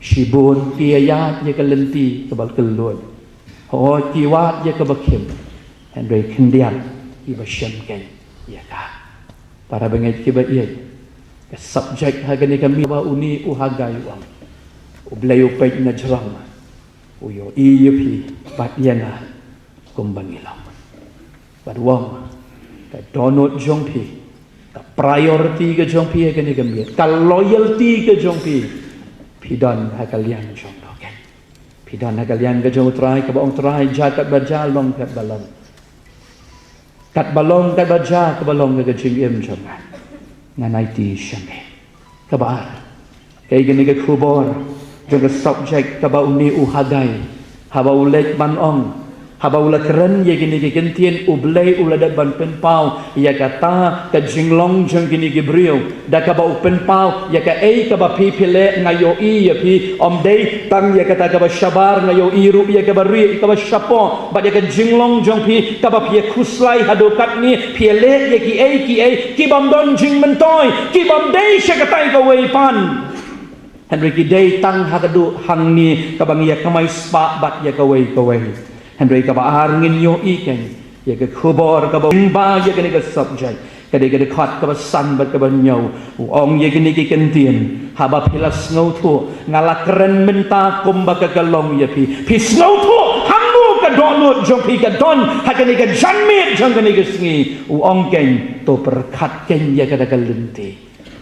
Shibun ki ïaid ïa ka lynti kaba kylluid. Hooid, ki wad ïa kaba khim. Hynrei khyndiat kiba shem keiñ ïa ka. Para bangeit kiba ïeit, ka subject ha kane ka miet ba une u Hagai u ong, U Blei u peit na jrong, u ïohi ïa phi bad ïa nga kumba ngi long. Bad u ong, ka dohnud jong phi, ka priority ka jong phi ha kane ka miet, ka loyalty ka jong phi, phi don ha ka liang jong dohkit? Phi don ha ka liang ka jong u Trai kaba ong, Trai, jia katba jia, long katba long? Katba long, katba jia, kaba long ka jingim jong nga, ngan aiti sha me. Kaba ar, kaei kane ka khubor jong ka subject kaba une u Hagai, haba u leit ban ong, Haba u la kren ïa kine ki kyntien, U Blei u la dep ban pynpaw ïa kata ka jinglong jong kine ki briew. Da kaba u pynpaw ïa kaei kaba phi phi leh, nga ïohi ïa phi, ym dei tang ïa kata kaba shabar, nga ïohi ruh ïa kaba rieh, ïa kaba shapoh, bad ïa ka jinglong jong phi kaba phi ïa khuslai haduh katne, phi ïa leh ïa kiei kiei ki bym don jingmyntoi, ki bym dei sha katai kawei pat. Hynrei ki dei tang ha kaduh hangne kaba ngi ïa kamai spah bad ïa kawei kawei. Hynrei kaba ar ngin ïohi kein ïa ka khubor kaba u ba ïa kane ka subject. Ka dei ka dkhot kaba san bad kaba hynñiew. U ong ïa kine ki kyntien, haba phi la sngewthuh, nga la kren mynta kumba ka ka long ïa phi. Phi sngewthuh hangno ka dohnud jong phi ka don ha kane ka janmiet jong kane ka sngi. U ong kein, to pyrkhat kein ïa kata ka lynti.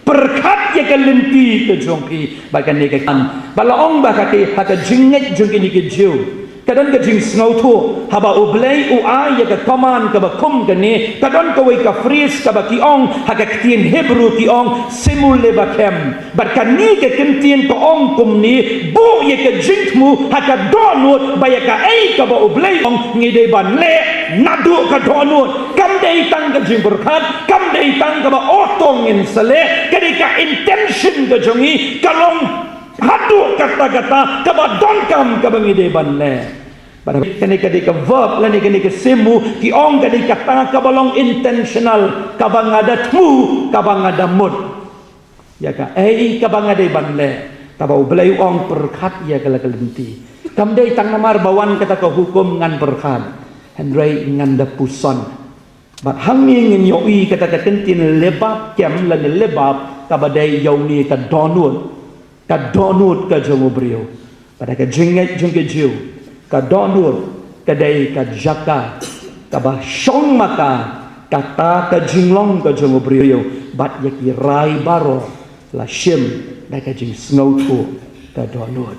Pyrkhat ïa ka lynti ka jong phi, ba kane ka kan. Ba la ong ba kata ha ka jingngeit jong kine ki Jiw, ka don ka jingsngewthuh, haba U Blei u ai ïa ka command kaba kum kane, ka don kawei ka phrase kaba ki ong ha ka ktien Hebrew ki ong simulebachem. Bad kane ka kyntien ka ong kumne, buh ïa ka jingthmu ha ka dohnud ba ïa kaei kaba U Blei u ong ngi dei ban leh naduh ka dohnud. Kam dei tang ka jingpyrkhat, kam dei tang kaba oh to ngin sa leh, ka dei ka intention ka jong ngi ka long haduh katta katta kaba donkam kaba ngi dei ban leh. Bad kane ka dei ka verb lane kane ka simu, ki ong ka dei kata kaba long intentional, kaba nga da thmu, kaba nga da mut ïa kaei kaba nga dei ban leh. Tangba U Blei u ong pyrkhat ïa ka la ka lynti. Kam dei tang namar ba wan kata ka hukum ngan pyrkhat, hynrei ngan da puson. Bad hangne ngin ïohi kata ka kyntien lebab kem lane lebab kaba dei ïa une ka dohnud. Ka dohnud ka jong u briew. Bad ha ka jingngeit jong ki Jiw, ka dohnud ka dei ka jaka kaba shong ma ka kata ka jinglong ka jong u briew. Bad ïa ki rai baroh la shim da ka jingsngewthuh ka dohnud.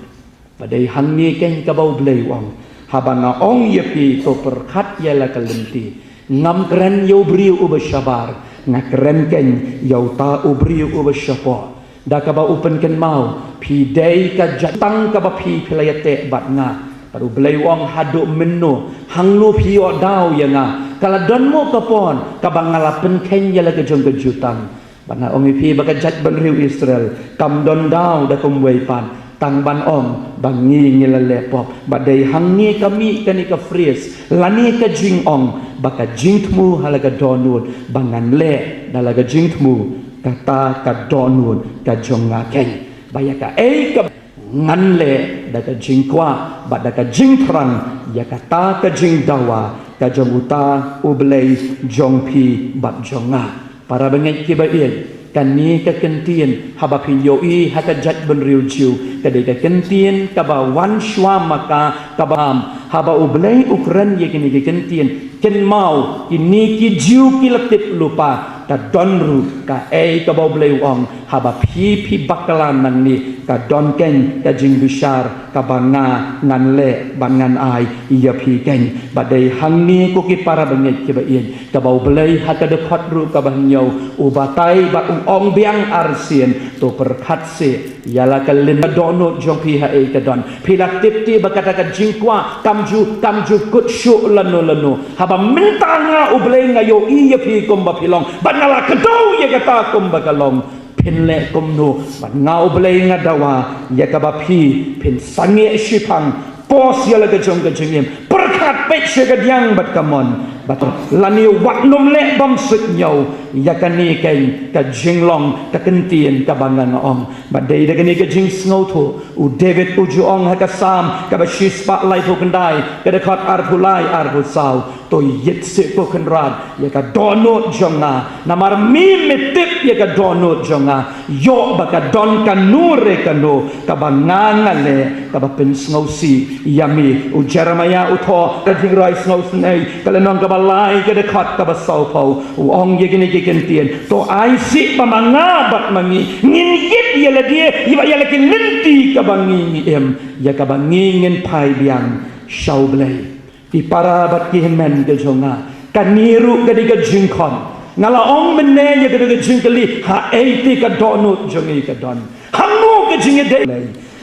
Ba dei hangne kein kaba U Blei u ong, haba nga ong ïa phi to pyrkhat ïa la ka lynti. Ngam kren ïa u briew uba shabar, nga kren kein ïa uta u briew uba shapoh. Da kaba u pynkynmaw, phi dei ka jait tang kaba phi phi la ïateh bad nga. Bad U Blei u ong haduh mynno, hangno phi ïoh daw ïa nga? Ka la don mo ka por kaba nga la pynkheiñ ïa la ka jong ka jutang? Bad nga ong ïa phi ba ka jaitbynriew Israel kam don daw da kumwei pat tang ban ong ba ngi ngi la leh pop. Bad dei hangne ka mih kane ka phrase lane ka jingong ba ka jingthmu ha la ka dohnud ba ngan leh da la ka jingthmu kata ka dohnud ka jong nga kein. Ba ïa kaei ka ngan leh da ka jingkwah bad da ka jingthrang ïa kata ka jingdawa ka jong uta U Blei jong phi bad jong nga. Para bangeit kiba ïeit, kane ka kyntien haba phi ïohi ha ka jaitbynriew Jiw, ka dei ka kyntien kaba wan shuwa ma ka kaba am. Haba U Blei u kren ïa kine ki kyntien, kynmaw kine ki Jiw ki la tip lypa, ka don ruh kaei kaba U Blei u ong, haba phi phi bakla nangne ka don kein ka jingbishar kaba nga ngan leh bad ngan ai ïa phi kein. Bad dei hangne ko ki para bangeit kiba ïeit, kaba U Blei ha ka dkhot ruh kaba hynñiew u batai bad u ong biang arsien, to pyrkhat seh ïa la ka lynti ka dohnud jong phi haei ka don. Phi la tip te ba kata ka jingkwah kam ju kam ju kut shuh lano lano. Haba mynta nga U Blei nga ïohi ïa phi kumba phi long bad nga la kdew ïa kata kumba ka long. Phin leh kumno? Bad nga U Blei nga dawa ïa kaba phi phin sangeh shiphang. Pos ïa la ka jong ka jingim. Pyrkhat peit sha ka diang bad ka mon. Bad lane wat nym leh bymsuidñiew. Ïa kane kein ka jinglong ka kyntien kaba nga nga ong. Bad dei da kane ka jingsngewthuh u David u ju ong ha ka Salm kaba shispah laiphew khyndai, ka dkhot arphew lai arphew saw. To ïit seh ko Kynrad ïa ka dohnud jong nga. Namar me me tip ïa ka dohnud jong nga. Ïoh ba ka don kano re kano kaba nga nga leh kaba pynsngewsih ïa me. U Jeremiah u thoh ka jingrwai sngewsynei ka lynnong kaba lai ka dkhot kaba sawphew. U ong ïa kine ki kyntien. To ai seh ba ma nga bad ma ngi ngin ïit ïa lade ïa ba ïa la ki lynti kaba ngi ngi im ïa kaba ngi ngin phai biang sha U Blei. Ki para bad ki hynmen ka jong nga, kane ruh ka dei ka jingkhot. Nga la ong mynne ïa ka dei ka jingkylli, haei te ka dohnud jong ngi ka don? Hangno ka jingïadei?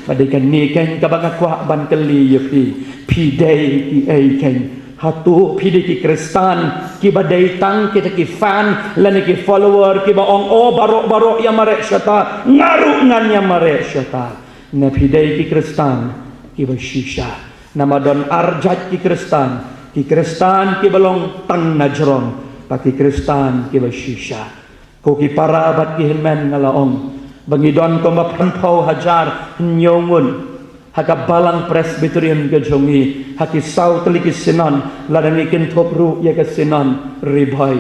Ba dei kane kein kaba nga kwah ban kylli ïa phi. Phi dei kiei kein? Hato phi dei ki Khristan kiba dei tang kita ki fan lane ki follower kiba ong, "O baroh baroh ïa mareh shata, nga ruh ngan ïa mareh shata." Ne phi dei ki Khristan kiba shisha? Namar don ar jait ki Khristan, ki Khristan kiba long tang na jrong, bad ki Khristan kiba shisha. Ko ki para bad ki hynmen, nga la ong ba ngi don kumba phrang phew hajar hynñiew ngut ha ka balang Presbyterian ka jong ngi, ha ki saw tylli ki synod, lada ngi kynthup ruh ïa ka synod Ri Bhoi.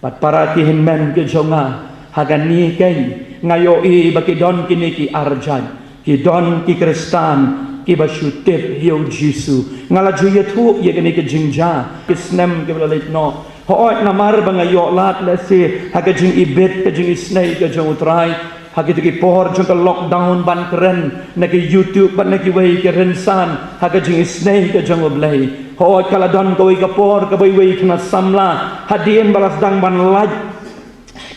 Bad para ki hynmen ki jong nga, ha kane keiñ nga ïohi ba ki don kine ki ar jait. Ki don ki Khristan kiba shu tip ïa u Jisu. Nga la ju ïathuh ïa kane ka jingjia ki snem kiba la leit noh. Hooid, namar ba nga ïoh lad lehse ha ka jingibit ka jingisynei ka jong U Trai, ha kito ki por jong ka lockdown, ban kren na ki YouTube bad na kiwei ki rynsan ha ka jingisynei ka jong U Blei. Hooid, ka la don kawei ka por kaba iwei i khynnah samla, hadien ba la sdang ban lait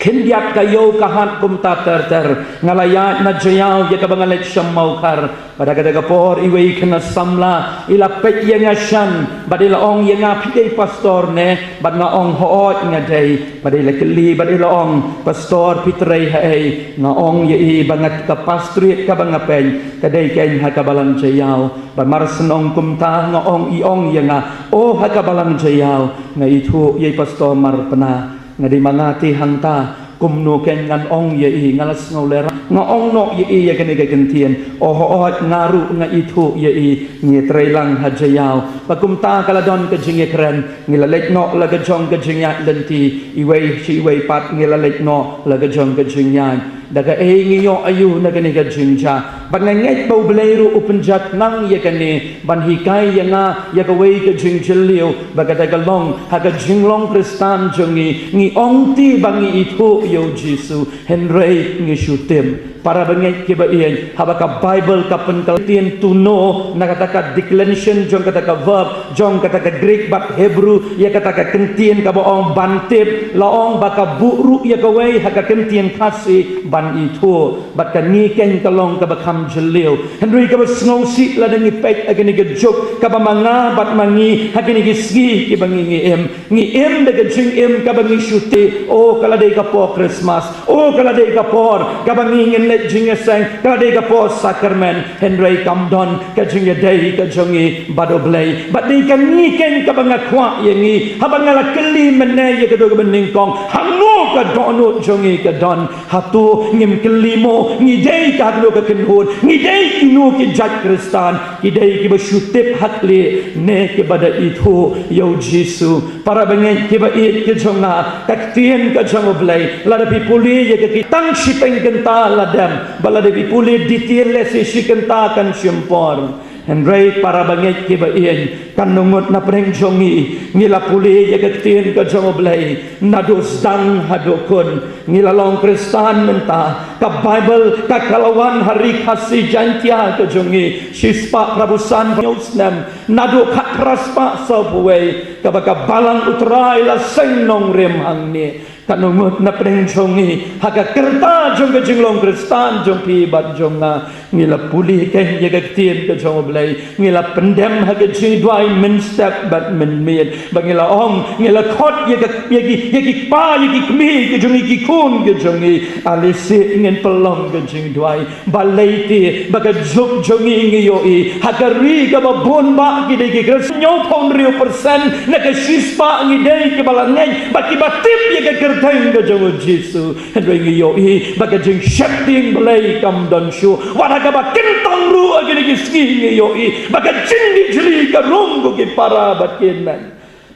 khyndiat ka ïew ka hat kumta ter ter, nga la ïaid na Jaïaw ïa kaba nga leit sha Mawkhar. Bad ha kata ka por iwei i khynnah samla i la peit ïa nga shen bad i la ong ïa nga, "Phi dei pastor ne?" Bad nga ong, "Hooid nga dei." Bad i la kylli bad i la ong, "Pastor, phi trei ha ei?" Nga ong ïa i ba nga, ka pastorate kaba nga peit ka dei keiñ ha ka balang Jaïaw. Bad mar shen ong kumta nga ong, i ong ïa nga, "O, ha ka balang Jaïaw." Nga ithuh ïa i Pastor Marpna. Nga dei ma nga te hangta, kumno keiñ ngan ong ïa i, nga la sngew lehrain. Nga ong noh ïa i ïa kane ka kyntien. O hooid, nga ruh nga ithuh ïa i, ngi trei lang ha Jaïaw. Bad kumta ka la don ka jingïakren, ngi la leit noh la ka jong ka jingïaid lynti, iwei sha iwei pat ngi la leit noh la ka jong ka jingïaid. Da kaei ngi ïoh aïu na kane ka jingjia? Bad nga ngeit ba U Blei ruh u pynjah nang ïa kane ban hikai ïa nga ïa kawei ka jingjylliew, ba kata ka long ha ka jinglong Khristan jong ngi, ngi ong te ba ngi ithuh ïa u Jisu, hynrei ngi shu tim. Para bangeit kiba ïeit, haba ka Bible ka pynkyntien tuno na kata ka declension jong kata ka verb jong kata ka Greek bad Hebrew ïa kata ka kyntien kaba ong ban tip, la ong ba ka buh ruh ïa kawei ha ka kyntien Khasi ban ithuh. Bad kane keiñ ka long kaba kham jylliew. Hynrei kaba sngewsih lada ngi peit ha kane ka juk kaba ma nga bad ma ngi ha kine ki sngi kiba ngi ngi im. Ngi im da ka jingim kaba ngi shu tip, o, ka la dei ka por Christmas, o, ka la dei ka por kaba ngi ngin leit jingïaseng, ka la dei ka por sakramen. Hynrei kam don ka jingïadei ka jong ngi bad U Blei. Bad dei kane keiñ kaba nga kwah ïa ngi, haba nga la kylli mynne ïa ka dei kaba nyngkong, hangno ka dohnud jong ngi ka don? Hato ngim kylli mo, ngi dei katno ka kynhun, ngi dei kino ki jait Khristan, ki dei kiba shu tip ha khlieh ne kiba da ithuh ïa u Jisu? Para bangeit kiba ïeit ki jong nga, ka ktien ka jong U Blei, lada phi pule ïa ka ki tang shiteng kynta la dem, bad lada phi pule detail lehse shi kynta kan shim por. Hynrei para bangeit kiba ïeit, katno ngut na pdeng jong ngi ngi la pule ïa ka ktien ka jong U Blei naduh sdang haduh khun? Ngi la long Khristan mynta, ka Bible ka, ka la wan ha Ri Khasi Jaiñtia ka jong ngi shispah phrabusan phew snem, naduh khatphra spah sawphew wei, kaba ka Balang U Trai la seng nongrim hangne. Katno ngut na pdeng jong ngi ha ka rta jong ka jinglong Khristan jong phi bad jong nga, ngi la pule keiñ ïa ka ktien ka jong U Blei, ngi la pyndem ha ka jingduwai mynstep bad mynmiet, ba ngi la ong, ngi la khot ïa ka, ïa ki, ïa ki kpa, ïa ki kmie ka jong ngi, ki khun ka jong ngi, ale seh ngin pynlong ka jingduwai. Balei te ba ka juk jong ngi ngi ïohi ha ka ri kaba bun bah ki dei ki Khristan, hynñiewphew hynriew percent na ka shispah ngi dei kiba la ngeit bad kiba tip ïa ka kyrteng ka jong u Jisu. Hynrei ngi ïohi ba ka jingsheptieng Blei kam don shuh. Wat ha kaba kyntang ruh ha kine ki sngi ngi ïohi ba ka jingbishni ka rung, ko ki para bad ki hynmen.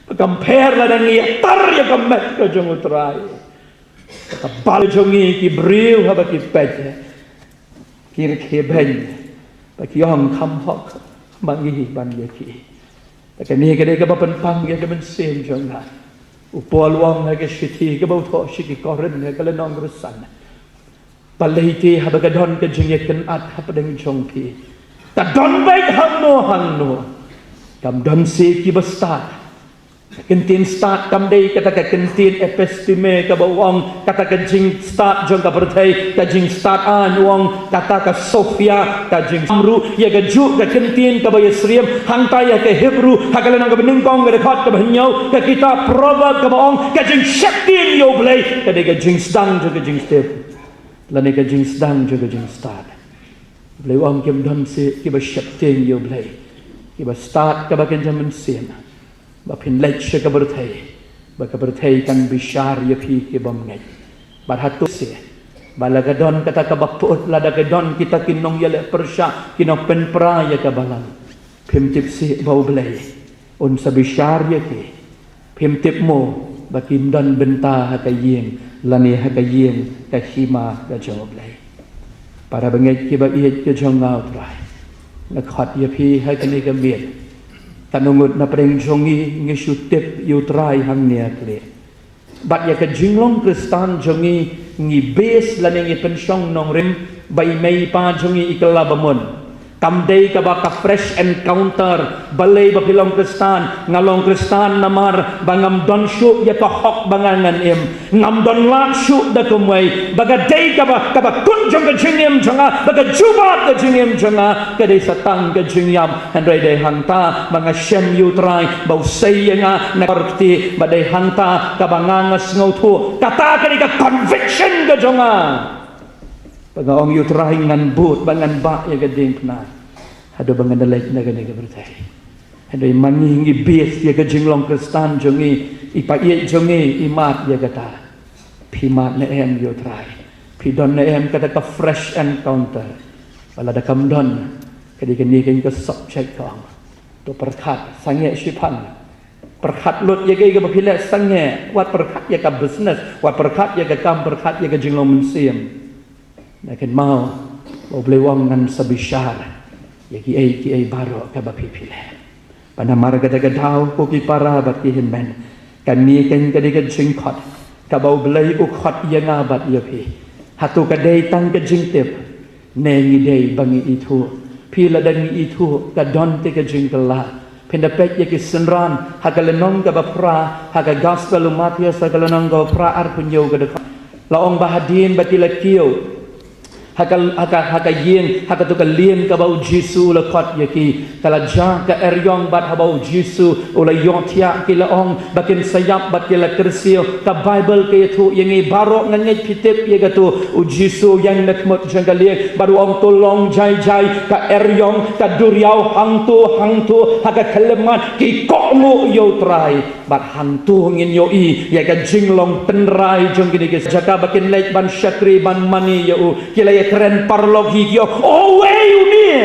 Ba kam pher lada ngi ïatar ïa ka met ka jong u Trai. Ka bal jong ngi ki briew haba ki peit, ki rkhie beiñ, ba ki ong kham hok ma ngi ban ïa ki. Te kane ka dei kaba pynpang ïa ka mynsiem jong nga. U Paul u ong ha ka shithi kaba u thoh sha ki Korinth ha ka lynnong kaba san, balei te haba ka don ka jingïakynad hapdeng jong phi, ka don beit hangno hangno, kam don seh kiba stad? Ka kyntien stad kam dei kata ka kyntien episteme kaba u ong kata ka jingstad jong ka pyrthei, ka jingstad aiñ, u ong kata ka Sophia, ka jingsamru ïa kajuh ka kyntien kaba ïasyriem hangta ïa ka Hebru, ha ka lynnong kaba nyngkong, ka dkhot kaba hynñiew, ka kitab Proverb kaba ong ka jingsheptieng ïa U Blei ka dei ka jingsdang jong ka jingtip lane ka jingsdang jong ka jingstad. U Blei u ong kim don shuh kiba sheptieng ïa U Blei, kiba stad kaba kynja mynsiem, ba phin leit sha ka pyrthei, ba ka pyrthei kan bishar ïa phi ki bymngeit. Bad hato shuh ba la ka don kata kaba pyut, lada ka don kita ki nongïaleh pyrshah, ki nongpynpra ïa ka balang, phim tip shuh ba U Blei un sa bishar ïa ki? Phim tip mo ba kim don bynta ha ka ïing lane ha ka ïing ka hima ka jong U Blei? Para bangeit kiba ïeit ka jong nga, U Trai, nga khot ïa phi ha kane ka miet. Katno ngut na pdeng jong ngi ngi shu tip ïa U Trai hangne ha khlieh, bad ïa ka jinglong Khristan jong ngi ngi base lane ngi pynshong nongrim ba i mei i pa jong ngi i kylla ba mon. Kam dei kaba ka fresh encounter, balei ba phi long Khristan? Nga long Khristan namar ba ngam don shuh ïa ka hok ba nga ngan im. Ngam don lad shuh da kumwei. Ba ka dei kaba, kaba kut jong ka jingim jong nga, ba ka jubab ka jingim jong nga ka dei sa tang ka jingïap. Hynrei dei hangta ba nga shem ïa U Trai ba u sei ïa nga na ka por kti, ba dei hangta kaba nga, nga sngewthuh. Kata ka dei ka conviction ka jong nga. Ba nga ong ïa U Trai ngan bud, ba ngan bah ïa ka diengphna haduh ba ngan da leit na kane ka pyrthei. Hynrei ma ngi ngi base ïa ka jinglong Khristan jong ngi, i paid jong ngi i mad ïa kata. Phi mad ne em ïa U Trai? Phi don ne em kata ka fresh encounter? Ba lada kam don, ka dei kane ka subject ka ong, to pyrkhat sangeh shipang. Pyrkhat lut ïa kaei kaba phi leh sangeh, wat pyrkhat ïa ka business, wat pyrkhat ïa ka kam, pyrkhat ïa ka jinglong mynsiem. Nga kynmaw ba U Blei u ong ngan sa bishar ïa kiei kiei baroh kaba phi phi leh. Bad namar kata ka daw, ko ki para bad ki hynmen, kane kan ka dei ka jingkhot kaba U Blei u khot ïa nga bad ïa phi. Hato ka dei tang ka jingtip ne ngi dei ba ngi ithuh? Phi, lada ngi ithuh ka don te ka jingkylla. Phin da peit ïa ki synran ha ka lynnong kaba phra ha ka Gospel u Mathaios, ha ka lynnong kaba phra, arphew hynñiew, ka dkhot. La ong ba hadien ba ki la kiew ha ka, ha ka, ha ka ïing, ha kato ka lieng kaba U Jisu u la khot ïa ki, ka la jah ka eriong, bad haba U Jisu u la ïohthiah, ki la ong ba kin sa ïap bad ki la kyrsiew. Ka Baibl ka ïathuh ïa ngi baroh, nga ngeit phi tip ïa kato. U Jisu u ïeng na khmut jong ka lieng bad u ong, to long jai jai. Ka eriong ka duriaw hangto hangto ha ka khyllipmat ki kohnguh ïa U Trai. Bad hangto ngin ïohi ïa ka jinglong tynrai jong kine ki, jaka ba kin leit ban shakri ban mane ïa u, ki la ïakren paralok hi, ki ong, o wei une.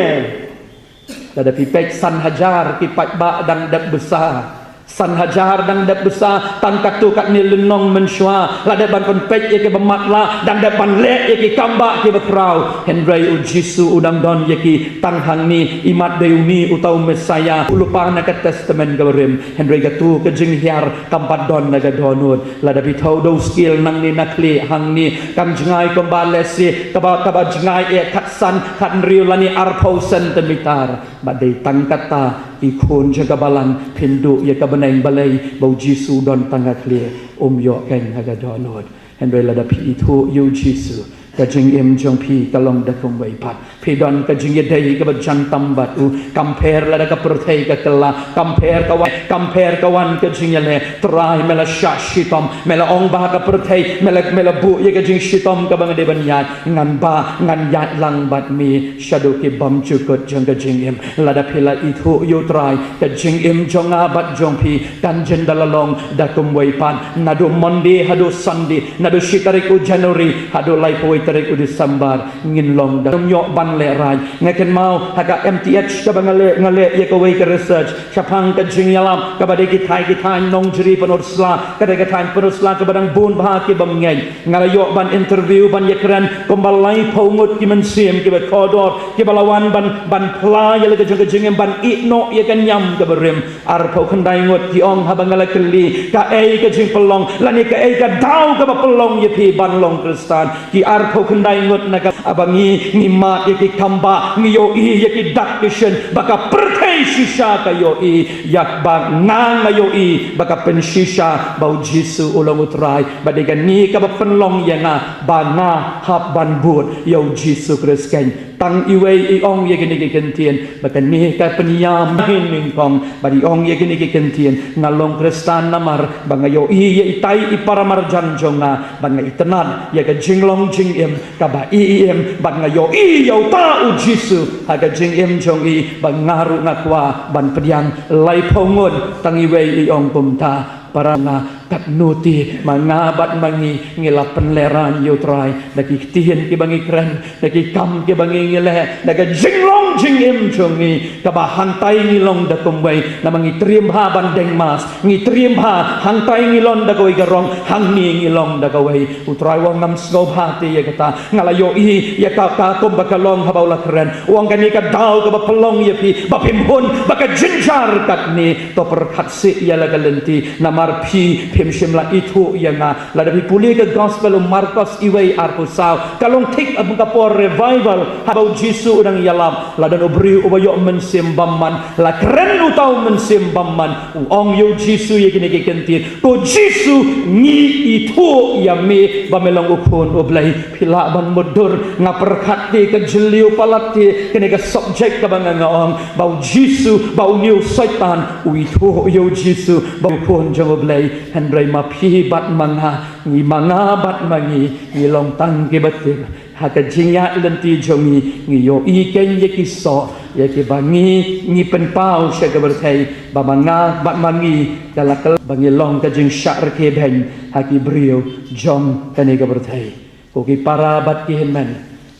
Lada phi peit, san hajar ki paidbah dang dep bsa. San hajar dang dep bsa, tang katto katne lynnong mynshuwa. Lada ban pynpeit ïa kiba matlah, dang dep ban leh ïa ki kam bah kiba khraw. Hynrei U Jisu u dang don ïa ki tang hangne. Imat dei une uta u Messaïah u lypa na ka Testament kaba rim. Hynrei kato ka jinghiar kam pat don na ka dohnud. Lada phi thew da u scale nangne na khlieh hangne, kam jngai kumba lehse kaba, kaba jngai eh khatsan, khathynriew lane arphew centimeter. Bad dei tang kata, ki khun jong ka balang, phin duh ïa ka bneng, balei? Ba U Jisu u don tang ha khlieh, um ïoh keiñ ha ka dohnud. Hynrei lada phi ithuh ïa U Jisu, ka jingim jong phi ka long da kumwei pat. Phi don ka jingïadei kaba jan tam bad u. Kam pher lada ka pyrthei ka kylla, kam pher ka wan, kam pher ka wan ka jingïaleh. Trai, me la shah shitom, me la ong ba ha ka pyrthei me la, me la buh ïa ka jingshitom kaba nga dei ban ïaid. Ngan bah, ngan ïaid lang bad me shaduh ki bymjukut jong ka jingim. Lada phi la ithuh ïa U Trai, ka jingim jong nga bad jong phi kan jin da la long da kumwei pat. Naduh Monday haduh Sunday, naduh shi tarik u January haduh laiphew wei tarik u December, ngin long da, ngim ïoh ban lehrain. Nga kynmaw ha ka M T H kaba nga leh, nga leh ïa kawei ka research shaphang ka jingïalap kaba dei ki thaiñ ki thaiñ Nongjri Pynursla, ka dei ka thaiñ Pynursla kaba dang bun bha ki bymngeit. Nga la ïoh ban interview, ban ïakren kumba laiphew ngut ki mynsiem kiba kordor, kiba la wan ban, ban phla ïa la ka jong ka jingim, ban ïeh noh ïa ka niam kaba rim. Arphew khyndai ngut ki ong haba nga la kylli, kaei ka jingpynlong lane kaei ka daw kaba pynlong ïa phi ban long Khristan? Ki arphew khyndai ngut na ka, haba ngi, ngi mad ïa ki kam bah, ngi ïohi ïa ki dak ki shin ba ka pyrthei shisha ka ïohi ïa ba nga, nga ïohi ba ka pynshisha ba u Jisu u long u Trai. Bad dei kane kaba pynlong ïa nga ba nga hap ban bud ïa u Jisu Khrist keiñ. Tang iwei i ong ïa kine ki kyntien ba kane ka pynïam hi nyngkong, bad i ong ïa kine ki kyntien, nga long Khristan namar ba nga ïohi ïa itai i paramarjan jong nga, bad nga itynnad ïa ka jinglong jingim kaba i im, bad nga ïohi ïa uta u Jisu ha ka jingim jong i, bad nga ruh nga kwah ban pdiang. Laiphew ngut, tang iwei i ong kumta. Para nga, katno te ma nga bad ma ngi ngi la pynlehraiñ ïa u Trai da ki ktien kiba ngi kren, da ki kam kiba ngi ngi leh, da ka jinglong jingim jong ngi kaba hangtai ngi long da kumwei, namar ngi triem bha ban deng mass, ngi triem bha hangtai ngi long da kawei ka rong, hangne ngi long da kawei. U Trai u ong ngam sngewbha te ïa kata, nga la ïohi ïa ka, ka kumba ka long haba u la kren. U ong kane ka daw kaba pynlong ïa phi ba phim hun ba ka jynjar katne. To pyrkhat seh ïa la ka lynti, namar phi phim shym la ithuh ïa nga. Lada phi pule ka gospel u Markos iwei arphew saw, ka long thik ha ka por revival haba u Jisu u dang ïalap, la don u briew uba ïoh mynsiem bymman, la kren uta u mynsiem bymman, u ong ïa u Jisu ïa kine ki kyntien, ko Jisu, ngi ithuh ïa me ba me long u Khun u Blei. Phi lah ban mutdur, nga pyrkhat te ka jylliew palat te kane ka subject kaba nga nga ong ba u Jisu, ba une u Soitan u ithuh ïa u Jisu ba u Khun jong u Blei. Hynrei ma phi bad ma nga, ngi ma nga bad ma ngi, ngi long tang kiba tip. Ha ka jingïaid lynti jong ngi, ngi ïohi keiñ ïa ki soh ïa kiba ngi, ngi pynpaw sha ka pyrthei ba ma nga bad ma ngi ka la kylla ba ngi long ka jingshah rkhie beiñ ha ki briew jong kane ka pyrthei. Ko ki para bad ki hynmen,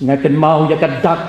nga kynmaw ïa ka dak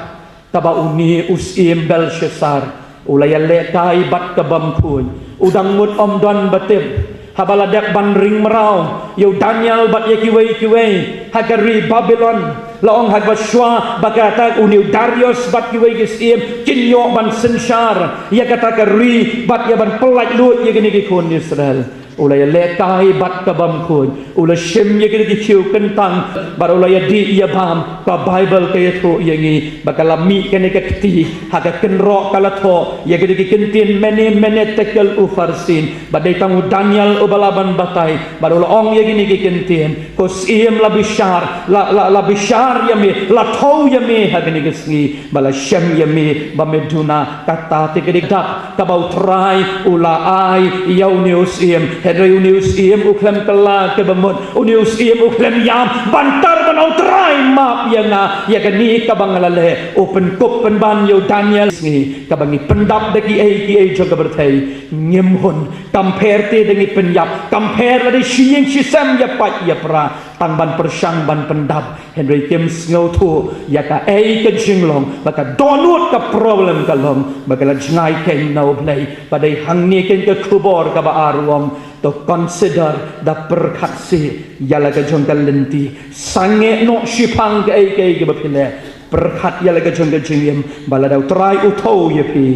kaba une u syiem Belshassar u la ïalehkai bad ka bym khuid. U dang mut ym don ba tip. Haba la dep ban ring mraw ïa u Daniel bad ïa kiwei kiwei ha ka ri Babilon, la ong ha kaba shuwa ba kata une u Darius bad kiwei ki syiem kin ïoh ban synshar ïa kata ka ri bad ïa ban pyllait luid ïa kine ki khun Israel. U la ïalehkai bad ka bym khuid, u la shim ïa kine ki khiew kyntang, bad u la ïadih ïabam. Ka Baibl ka ïathuh ïa ngi ba ka la mih kane ka kti ha ka kynroh, ka la thoh ïa kine ki kyntien, Mene, Mene, Tekel, Upharsin. Bad dei tang u Daniel uba lah ban batai, bad u la ong ïa kine ki kyntien, ko syiem, la bishar, la, la, la bishar ïa me, la thew ïa me ha kine ki sngi, ba la shem ïa me ba me duna. Kata te ka dei ka dak kaba u Trai u la ai ïa une u syiem. Hynrei une u syiem u khlem kylla kaba mut, une u syiem u khlem ïam ban tar ban ong, Trai, map ïa nga ïa kane kaba nga la leh. U pynkup pynban ïa u Daniel. Sngi kaba ngi pyndap da kiei kiei jong ka pyrthei, ngim hun. Kam pher te da ngi pynïap, kam pher lada shi ïing shi sem ïapait ïapra tang ban pyrshang ban pyndap. Hynrei kim sngewthuh ïa kaei ka jinglong, ba ka dohnud ka problem ka long ba ka la jngai keiñ na U Blei. Bad dei hangne keiñ ka khubor kaba ar u ong, to consider, da pyrkhat seh ïa la ka jong ka lynti. Sangeh noh shiphang kaei kaei kaba phi leh. Pyrkhat ïa la ka jong ka jingim, ba lada U Trai u thew ïa phi,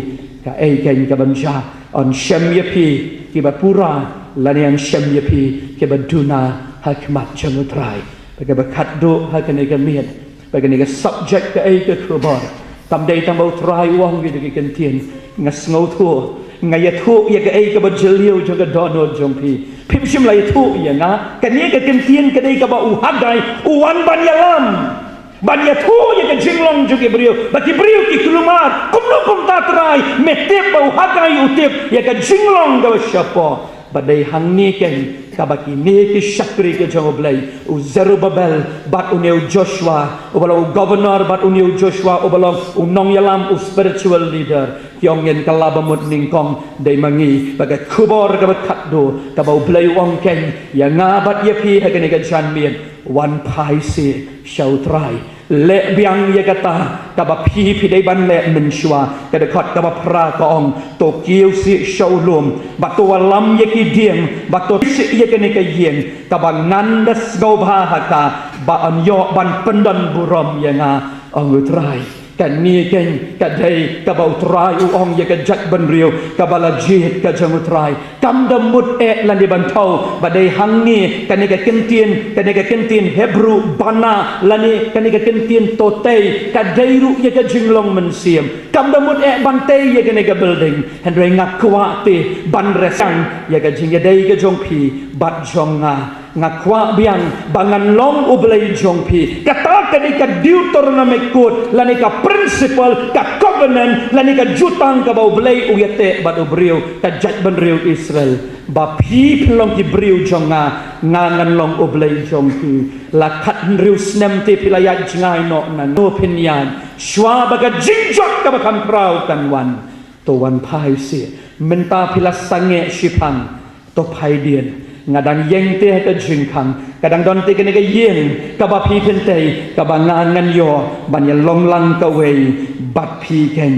kaei keiñ ka ban jia? Yn shem ïa phi kiba pura, lane yn shem ïa phi kiba duna ha khmat jong U Trai? Ba kaba khatduh ha kane ka miet, ba kane ka subject, kaei ka khubor, kam dei tang ba U Trai u ong ïa ki kyntien, nga sngewthuh, nga ïathuh ïa kaei kaba jylliew jong ka dohnud jong phi. Phim shym la ïathuh ïa nga. Kane ka kyntien ka dei kaba u Haggai u wan ban ïalam, ban ïathuh ïa ka jinglong jong ki briew, ba ki briew ki kulmar, kumno kumta Trai, me tip ba u Haggai u tip ïa ka jinglong kaba shapoh. Bad dei hangne keiñ kaba kine ki shakri ki jong U Blei, u Zerubbabel bad une u Joshua uba long u governor bad une u Joshua uba long u nongïalam, u spiritual leader, ki ong, ngin kylla ba mut nyngkong, dei ma ngi ba ka khubor kaba khatduh kaba U Blei u ong keiñ ïa nga bad ïa phi ha kane ka janmiet, wan phai seh sha U Trai. Leh biang ïa kata kaba phi, phi dei ban leh mynshuwa. Ka dkhot kaba phra ka ong, to kiew seh sha u lum, bad to wallam ïa ki dieng, bad to seh ïa kane ka ïing kaba ngan da sngewbha ha ka, ba yn ïoh ban pyndon burom ïa nga, ong U Trai. Kane keiñ ka dei kaba U Trai u ong ïa ka jaitbynriew kaba la jied ka jong U Trai. Kam da mut eh lane ban thew ba dei hangne kane ka kyntien, kane ka kyntien Hebru bana lane kane ka kyntien totei ka dei ruh ïa ka jinglong mynsiem. Kam da mut eh ban tei ïa kane ka building. Hynrei nga kwah te ban resang ïa ka jingïadei ka jong phi bad jong nga. Nga kwah biang ba ngan long U Blei jong phi. Kata ka dei ka Deuteronomic code lane ka principle, ka covenant lane ka jutang kaba U Blei u ïateh bad u briew, ka jaitbynriew Israel. Ba phi phin long ki briew jong nga, nga ngan long U Blei jong phi. La khathynriew snem te phi la ïaid jngai noh na no phin ïaid. Shuwa ba ka jingjot kaba kham khraw kan wan. To wan phai seh. Mynta phi la sangeh shiphang. To phai dien. Nga dang ïeng te ha ka jingkhang. Ka dang don te kane ka ïing kaba phi phin tei, kaba nga ngan ïoh ban ïalong lang kawei bad phi keiñ.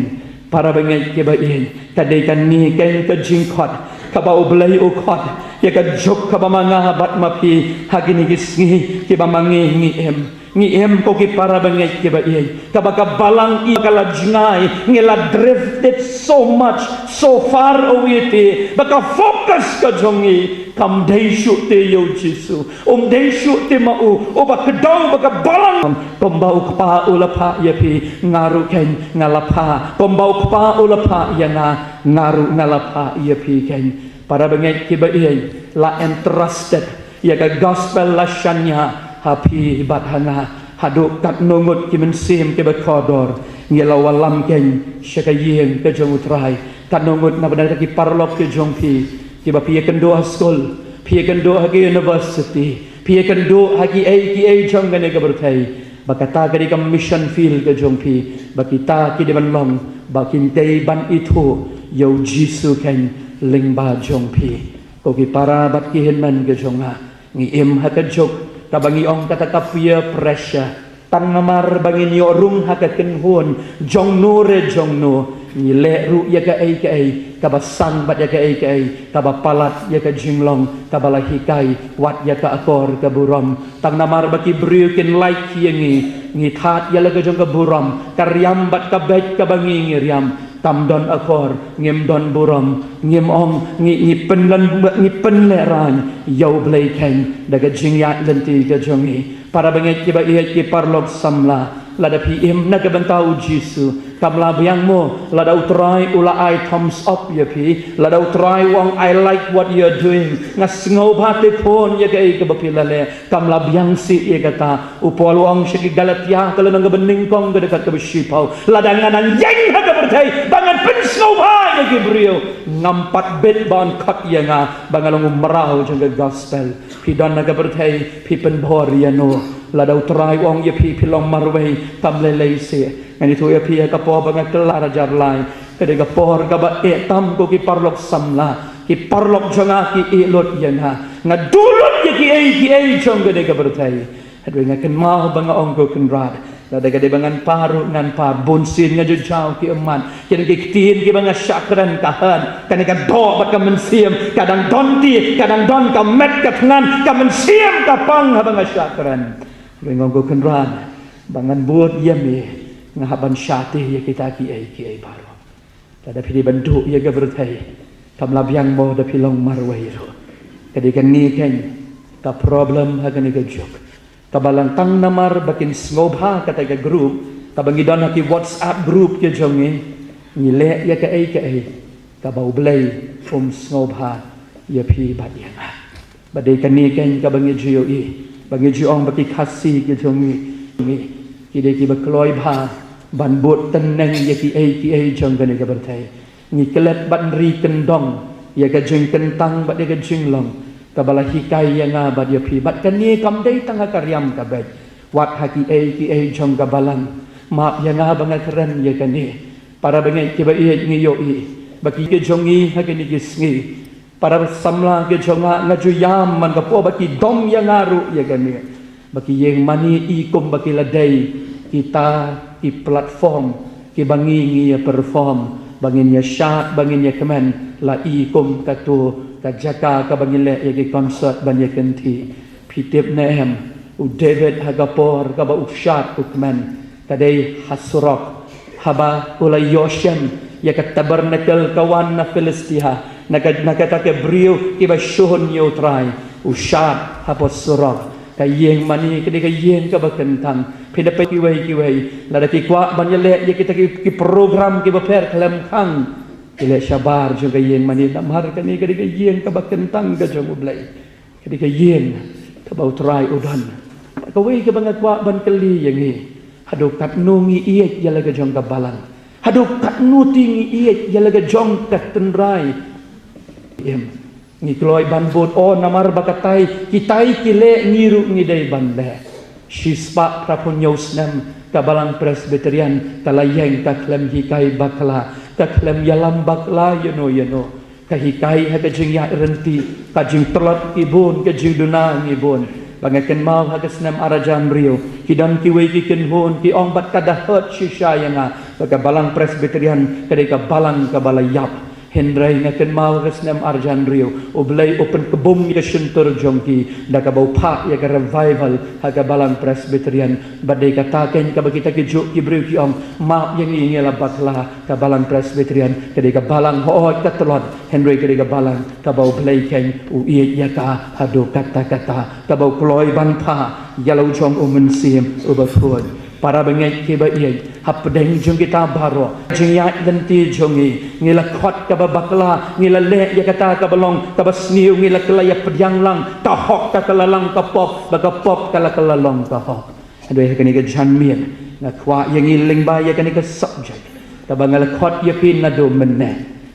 Para bangeit kiba ïeit, ka dei kane keiñ ka jingkhot kaba U Blei u khot ïa ka juk kaba ma nga bad ma phi ha kine ki sngi kiba ma ngi ngi im. Ngi im ko ki para bangeit kiba ïeit, kaba ka balang i ka la jngai, ngi la drifted so much, so far away te ba ka focus ka jong ngi kam dei shuh te ïa U Jisu. Um dei shuh te ma u, uba kdew ba ka balang. Kumba u kpa u la phah ïa phi, nga ruh keiñ nga la phah. Kumba u kpa u la phah ïa nga, nga ruh nga la phah ïa phi keiñ. Para bangeit kiba ïeit, la entrusted ïa ka gospel la shaniah ha phi bad ha nga. Haduh katno ngut ki mynsiem kiba kordor ngi la wallam keiñ sha ka ïing ka jong U Trai. Katno ngut na bynta ki paralok ki jong phi kiba phi ïakynduh ha skul, phi ïakynduh ha ki university, phi ïakynduh ha kiei kiei jong kane ka pyrthei. Ba kata ka dei ka mission field ka jong phi, ba kita ki dei ban long ba kin dei ban ithuh ïa U Jisu keiñ lyngba jong phi. Ko ki para bad ki hynmen ka jong nga, ngi im ha ka juk kaba ngi ong kata ka peer pressure. Tang namar ba ngin ïoh rung ha ka kynhun jong no re jong no, ngi leh ruh ïa kaei kaei kaba sang bad ïa kaei kaei kaba palat ïa ka jinglong kaba la hikai wat ïa ka akor ka burom. Tang namar ba ki briew kin like ïa ngi, ngi thad ïa la ka jong ka burom, ka riam bad ka beit kaba ngi ngi riam. Kam don akor, ngim don burom, ngim ong, ngi, ngi pynlong, ngi pynlehrain ïa U Blei keiñ da ka jingïaid lynti ka jong ngi. Para bangeit kiba ïeit, ki paralok samla, lada phi im na ka bynta U Jisu, kam la biang mo lada U Trai u la ai thumbs up ïa phi, lada U Trai u ong, "I like what you're doing." Nga sngewbha te khun ïa kaei kaba phi la leh. Kam la biang sih ïa kata. U Paul u ong sha ki Galatia ka lynnong kaba nyngkong ka dkhot kaba shiphew, lada nga nang ïeng ha ka pyrthei ba ngan pynsngewbha ïa ki briew, ngam pat bit ban khot ïa nga ba nga long u mraw jong ka gospel. Phi don ha ka pyrthei, phi pynbor ïa no? Lada U Trai u ong ïa phi phi long marwei, kam lei lei sih. Ngan ïathuh ïa phi ha ka por ba nga kylla ha Jar Lai, ka dei ka por kaba eh tam ko ki paralok samla. Ki paralok jong nga ki ïeh lut ïa nga. Nga duh lut ïa kiei kiei jong kane ka pyrthei. Hynrei nga kynmaw ba nga ong, "Ko Kynrad, lada ka dei ba ngan pha ruh ngan pha." Bun sien nga ju jaw ki ummat. Kine ki ktien kiba nga shah kren ka hurt. Kane ka doh bad ka mynsiem ka dang don ti, ka dang don ka met ka thngan, ka mynsiem ka pang haba nga shah kren. Hynrei nga ong, "Ko Kynrad, ba ngan bud ïa me, nga hap ban shah te ïa kita kiei kiei baroh." Lada phi dei ban duh ïa ka pyrthei, kam la biang mo da phi long marwei ruh. Ka dei kane keiñ ka problem ha kane ka juk. Kaba lang tang namar ba kin sngewbha kata ka group, kaba ngi don ha ki WhatsApp group ki jong ngi, ngi leh ïa kaei kaei kaba U Blei um sngewbha ïa phi bad ïa nga. Ba dei kane keiñ kaba ngi ju ïohi, ba ngi ju ong ba ki Khasi ki jong ngi, ngi, ki dei kiba kloi bha ban bud tneng ïa kiei kiei jong kane ka pyrthei. Ngi klet ban ri kyndong ïa ka jingkyntang bad ïa ka jinglong kaba la hikai ïa nga bad ïa phi. Bad kane kam dei tang ha ka riam ka beit, wat ha kiei kiei jong ka balang. Map ïa nga ba nga kren ïa kane. Para bangeit kiba ïeit, ngi ïohi ba ki, ki jong ngi ha kine ki sngi, para samla ki jong nga, nga ju ïam man ka por ba ki dom ïa nga ruh ïa kane. Ba ki ïeng mane i kum ba ki la dei kita ki platform kiba ngi ngi ïa perform, ba ngin ïa shad, ba ngin ïa kmen, la i kum kato ka jaka kaba ngin leh ïa ki concert ban ïa kynthih. Phi tip ne em, u David ha ka por kaba u shad u kmen, ka dei ha surok, Haba u la ïoh shem ïa ka tabernacle ka wan na Philistia, na ka, na kata ka briew kiba shun ïa u Trai, u shad hapoh surok. Ka ïing mane ka dei ka ïing kaba kyntang. Phi da peit kiwei kiwei, lada ki kwah ban ïaleh ïa kita ki, ki program kiba pher khlem khang, ki leh shabar jong ka ïing mane, namar kane ka dei ka ïing kaba kyntang ka jong U Blei. Ka dei ka ïing kaba U Trai u don. Kawei kaba nga kwah ban kylli ïa ngi, haduh katno ngi ïeit ïa la ka jong ka balang? Haduh katno te ngi ïeit ïa la ka jong ka tynrai? Em, ngi kloi ban bud, o, namar ba katai kitai ki leh, ngi ruh ngi dei ban leh. Shispah phraphew hynñiew snem ka Balang Presbyterian ka la ïeng, ka khlem hikai bakla, ka khlem ïalam bakla ïano ïano. Ka hikai ha ka jingïaid lynti, ka jingtlot ngi bun, ka jingduna ngi bun. Ba nga kynmaw ha ka snem ar hajar hynriew, ki don kiwei ki kynhun ki ong, bad ka da hurt shisha ïa nga ba ka Balang Presbyterian ka dei ka balang kaba la ïap. Hynrei nga kynmaw ha ka snem ar hajar hynriew, U Blei u pynkbum ïa ka shyntur jong ki da kaba u phah ïa ka revival ha ka Balang Presbyterian. Bad dei kata keiñ kaba kita kijuh ki briew ki ong, map ïa ngi, ngi la bakla. Ka Balang Presbyterian ka dei ka balang, hooid ka tlot, hynrei ka dei ka balang kaba U Blei keiñ u ïeit ïa ka haduh katta katta, kaba u kloi ban phah ïa la u jong U Mynsiem Uba Khuid. Para bangeit kiba ïeit, hapdeng jong kita baroh, jingïaid lynti jong ngi, ngi la khot kaba bakla, ngi la leh ïa kata kaba long kaba sniew, ngi la kylla ïa pdiang lang, ka hok ka kylla lang ka pop, ba ka pop ka la kylla long ka hok. Hynrei ha kane ka janmiet nga kwah ïa ngi lyngba ïa kane ka subject kaba nga la khot ïa phi naduh mynne.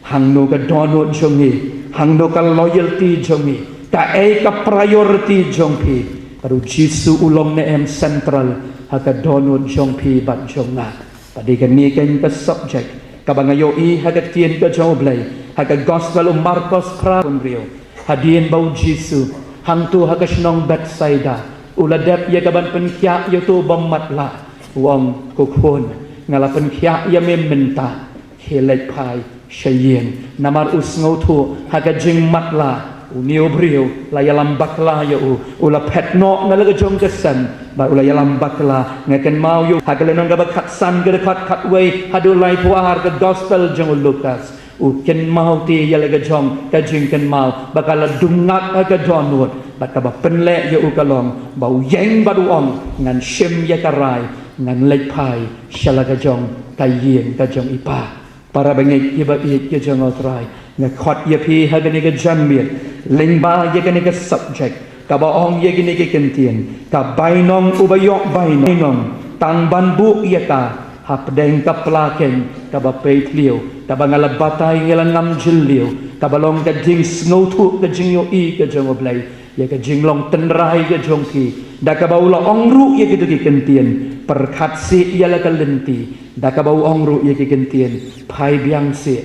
Hangno ka dohnud jong ngi, hangno ka loyalty jong ngi, kaei ka priority jong phi? Bad U Jisu u long ne em central ha ka dohnud jong phi bad jong nga? Bad dei kane keiñ ka subject kaba nga ïohi ha ka ktien ka jong U Blei ha ka Gospel u Markos phra, phew hynriew. Hadien ba U Jisu hangto ha ka shnong Bethsaida u la dep ïa ka ban pynkhiah ïa uto u bym matlah, u ong, ko khun, nga la pynkhiah ïa me mynta, khie leit phai sha ïing. Namar u sngewthuh ha ka jingmatlah, une u briew la ïalam bakla ïa u, u la phet noh na la ka jong ka sem, bad u la ïalam bakla. Nga kynmaw ïa u ha ka lynnong kaba khatsan, ka dkhot khatwei haduh laiphew ar, ka Gospel jong u Lukas. U kynmaw te ïa la ka jong ka jingkynmaw ba ka la dum ngat ha ka dohnud, bad kaba pynleh ïa u ka long ba u ïeng bad u ong, ngan shim ïa ka rai, ngan leit phai sha la ka jong ka ïing ka jong i pa. Para bangeit kiba ïeit ka jong U Trai, nga khot ïa phi ha kane ka janmiet lyngba ïa kane ka subject kaba ong ïa kine ki kyntien, ka bainong uba ïoh bainong, tang ban buh ïa ka hapdeng ka pla keiñ kaba pei thliew, kaba nga la batai, nga la ngam jylliew, kaba long ka jingsngewthuh, ka jingïohi ka jong U Blei ïa ka jinglong tynrai ka jong phi, da kaba u la ong ruh ïa kito ki kyntien, pyrkhat sih ïa la ka lynti, da kaba u ong ruh ïa ki kyntien, phai biang sih.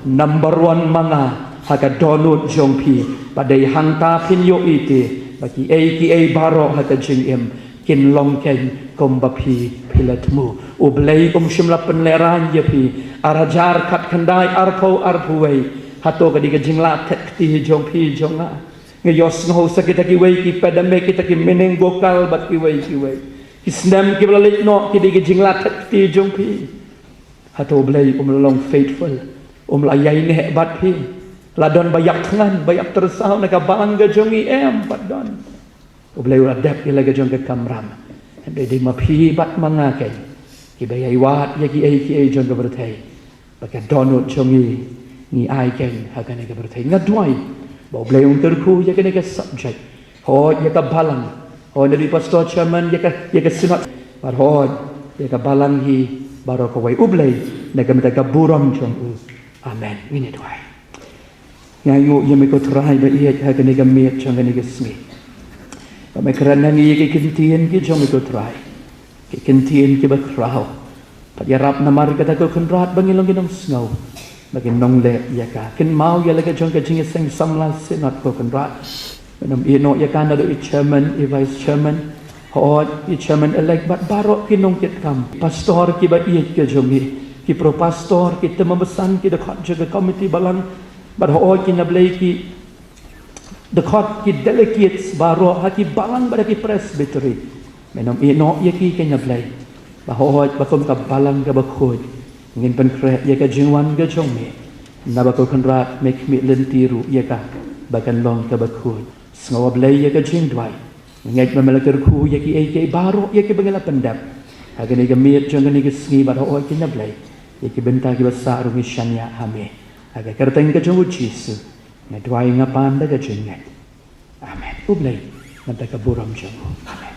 Number one ma nga ha ka dohnud jong phi, ba dei hangta phin ïohi te ba kiei kiei baroh ha ka jingim kin long keiñ kumba phi, phi la thmu. U Blei um shym la pynlehraiñ ïa phi. Ar hajar khatkhyndai, arphew arphew wei, hato ka dei ka jinglah thet kti jong phi jong nga? Nga ïohsngew sa kita kiwei ki pandemic, kita ki meningococcal bad kiwei kiwei. Ki snem kiba la leit noh ki dei ka jinglah thet kti jong phi. Hato U Blei um la long faithful, um la ïaineh bad phi? La don ba ïap thngan, ba ïap tyrsaw na ka balang ka jong ngi, em pat don. U Blei u la dep ïa la ka jong ka kamram. Hynrei dei ma phi bad ma nga keiñ kiba ïai wad ïa kiei kiei jong ka pyrthei, ba ka dohnud jong ngi, ngi ai keiñ ha kane ka pyrthei. Nga duwai ba U Blei un kyrkhu ïa kane ka subject. Hooid ïa ka balang, hooid na dei pastor, chairman ïa ka, ïa ka synod, bad hooid ïa ka balang hi baroh kawei. U Blei na ka bynta ka burom jong u. Amen. Ngin ïa duwai. Nga ainguh ïa me ko Trai ba ïeit ha kane ka miet jong kane ka sngi, ba me kren ha ngi ïa ki kyntien ki jong me ko Trai, ki kyntien kiba khraw. Bad ïarap namar kata ko Kynrad ba ngin long ki nongsngew, ba ngin nongleh ïa ka. Kynmaw ïa la ka jong ka jingïaseng samla synod ko Kynrad. Men ym ïehnoh ïa ka naduh i chairman, i vice chairman, hooid i chairman elect bad baroh ki nongkitkam, pastor kiba ïeit ka jong ngi, ki pro pastor, ki tymmen basan, ki dkhot jong ka committee balang, bad hooid keiñ na Blei ki dkhot, ki delegates baroh ha ki balang bad ha ki presbytery. Men ym ïehnoh ïa ki keiñ na Blei. Ba hooid ba kum ka balang kaba khuid ngin pynkhreh ïa ka jingwan ka jong me, naba ko Kynrad me khmih lynti ruh ïa ka ba kan long kaba khuid. Sngewbha Blei ïa ka jingduwai. Ngeit ba me la kyrkhu ïa kiei kiei baroh ïa kiba ngi la pyndep ha kane ka miet jong kane ka sngi, bad hooid ko Blei, ïa ki bynta kiba sah ruh ngi shaniah ha me. Ha ka kyrteng ka jong u Jisu nga duwai, nga pan da ka jingngeit. Amen. U Blei, mynta ka burom jong u. Amen.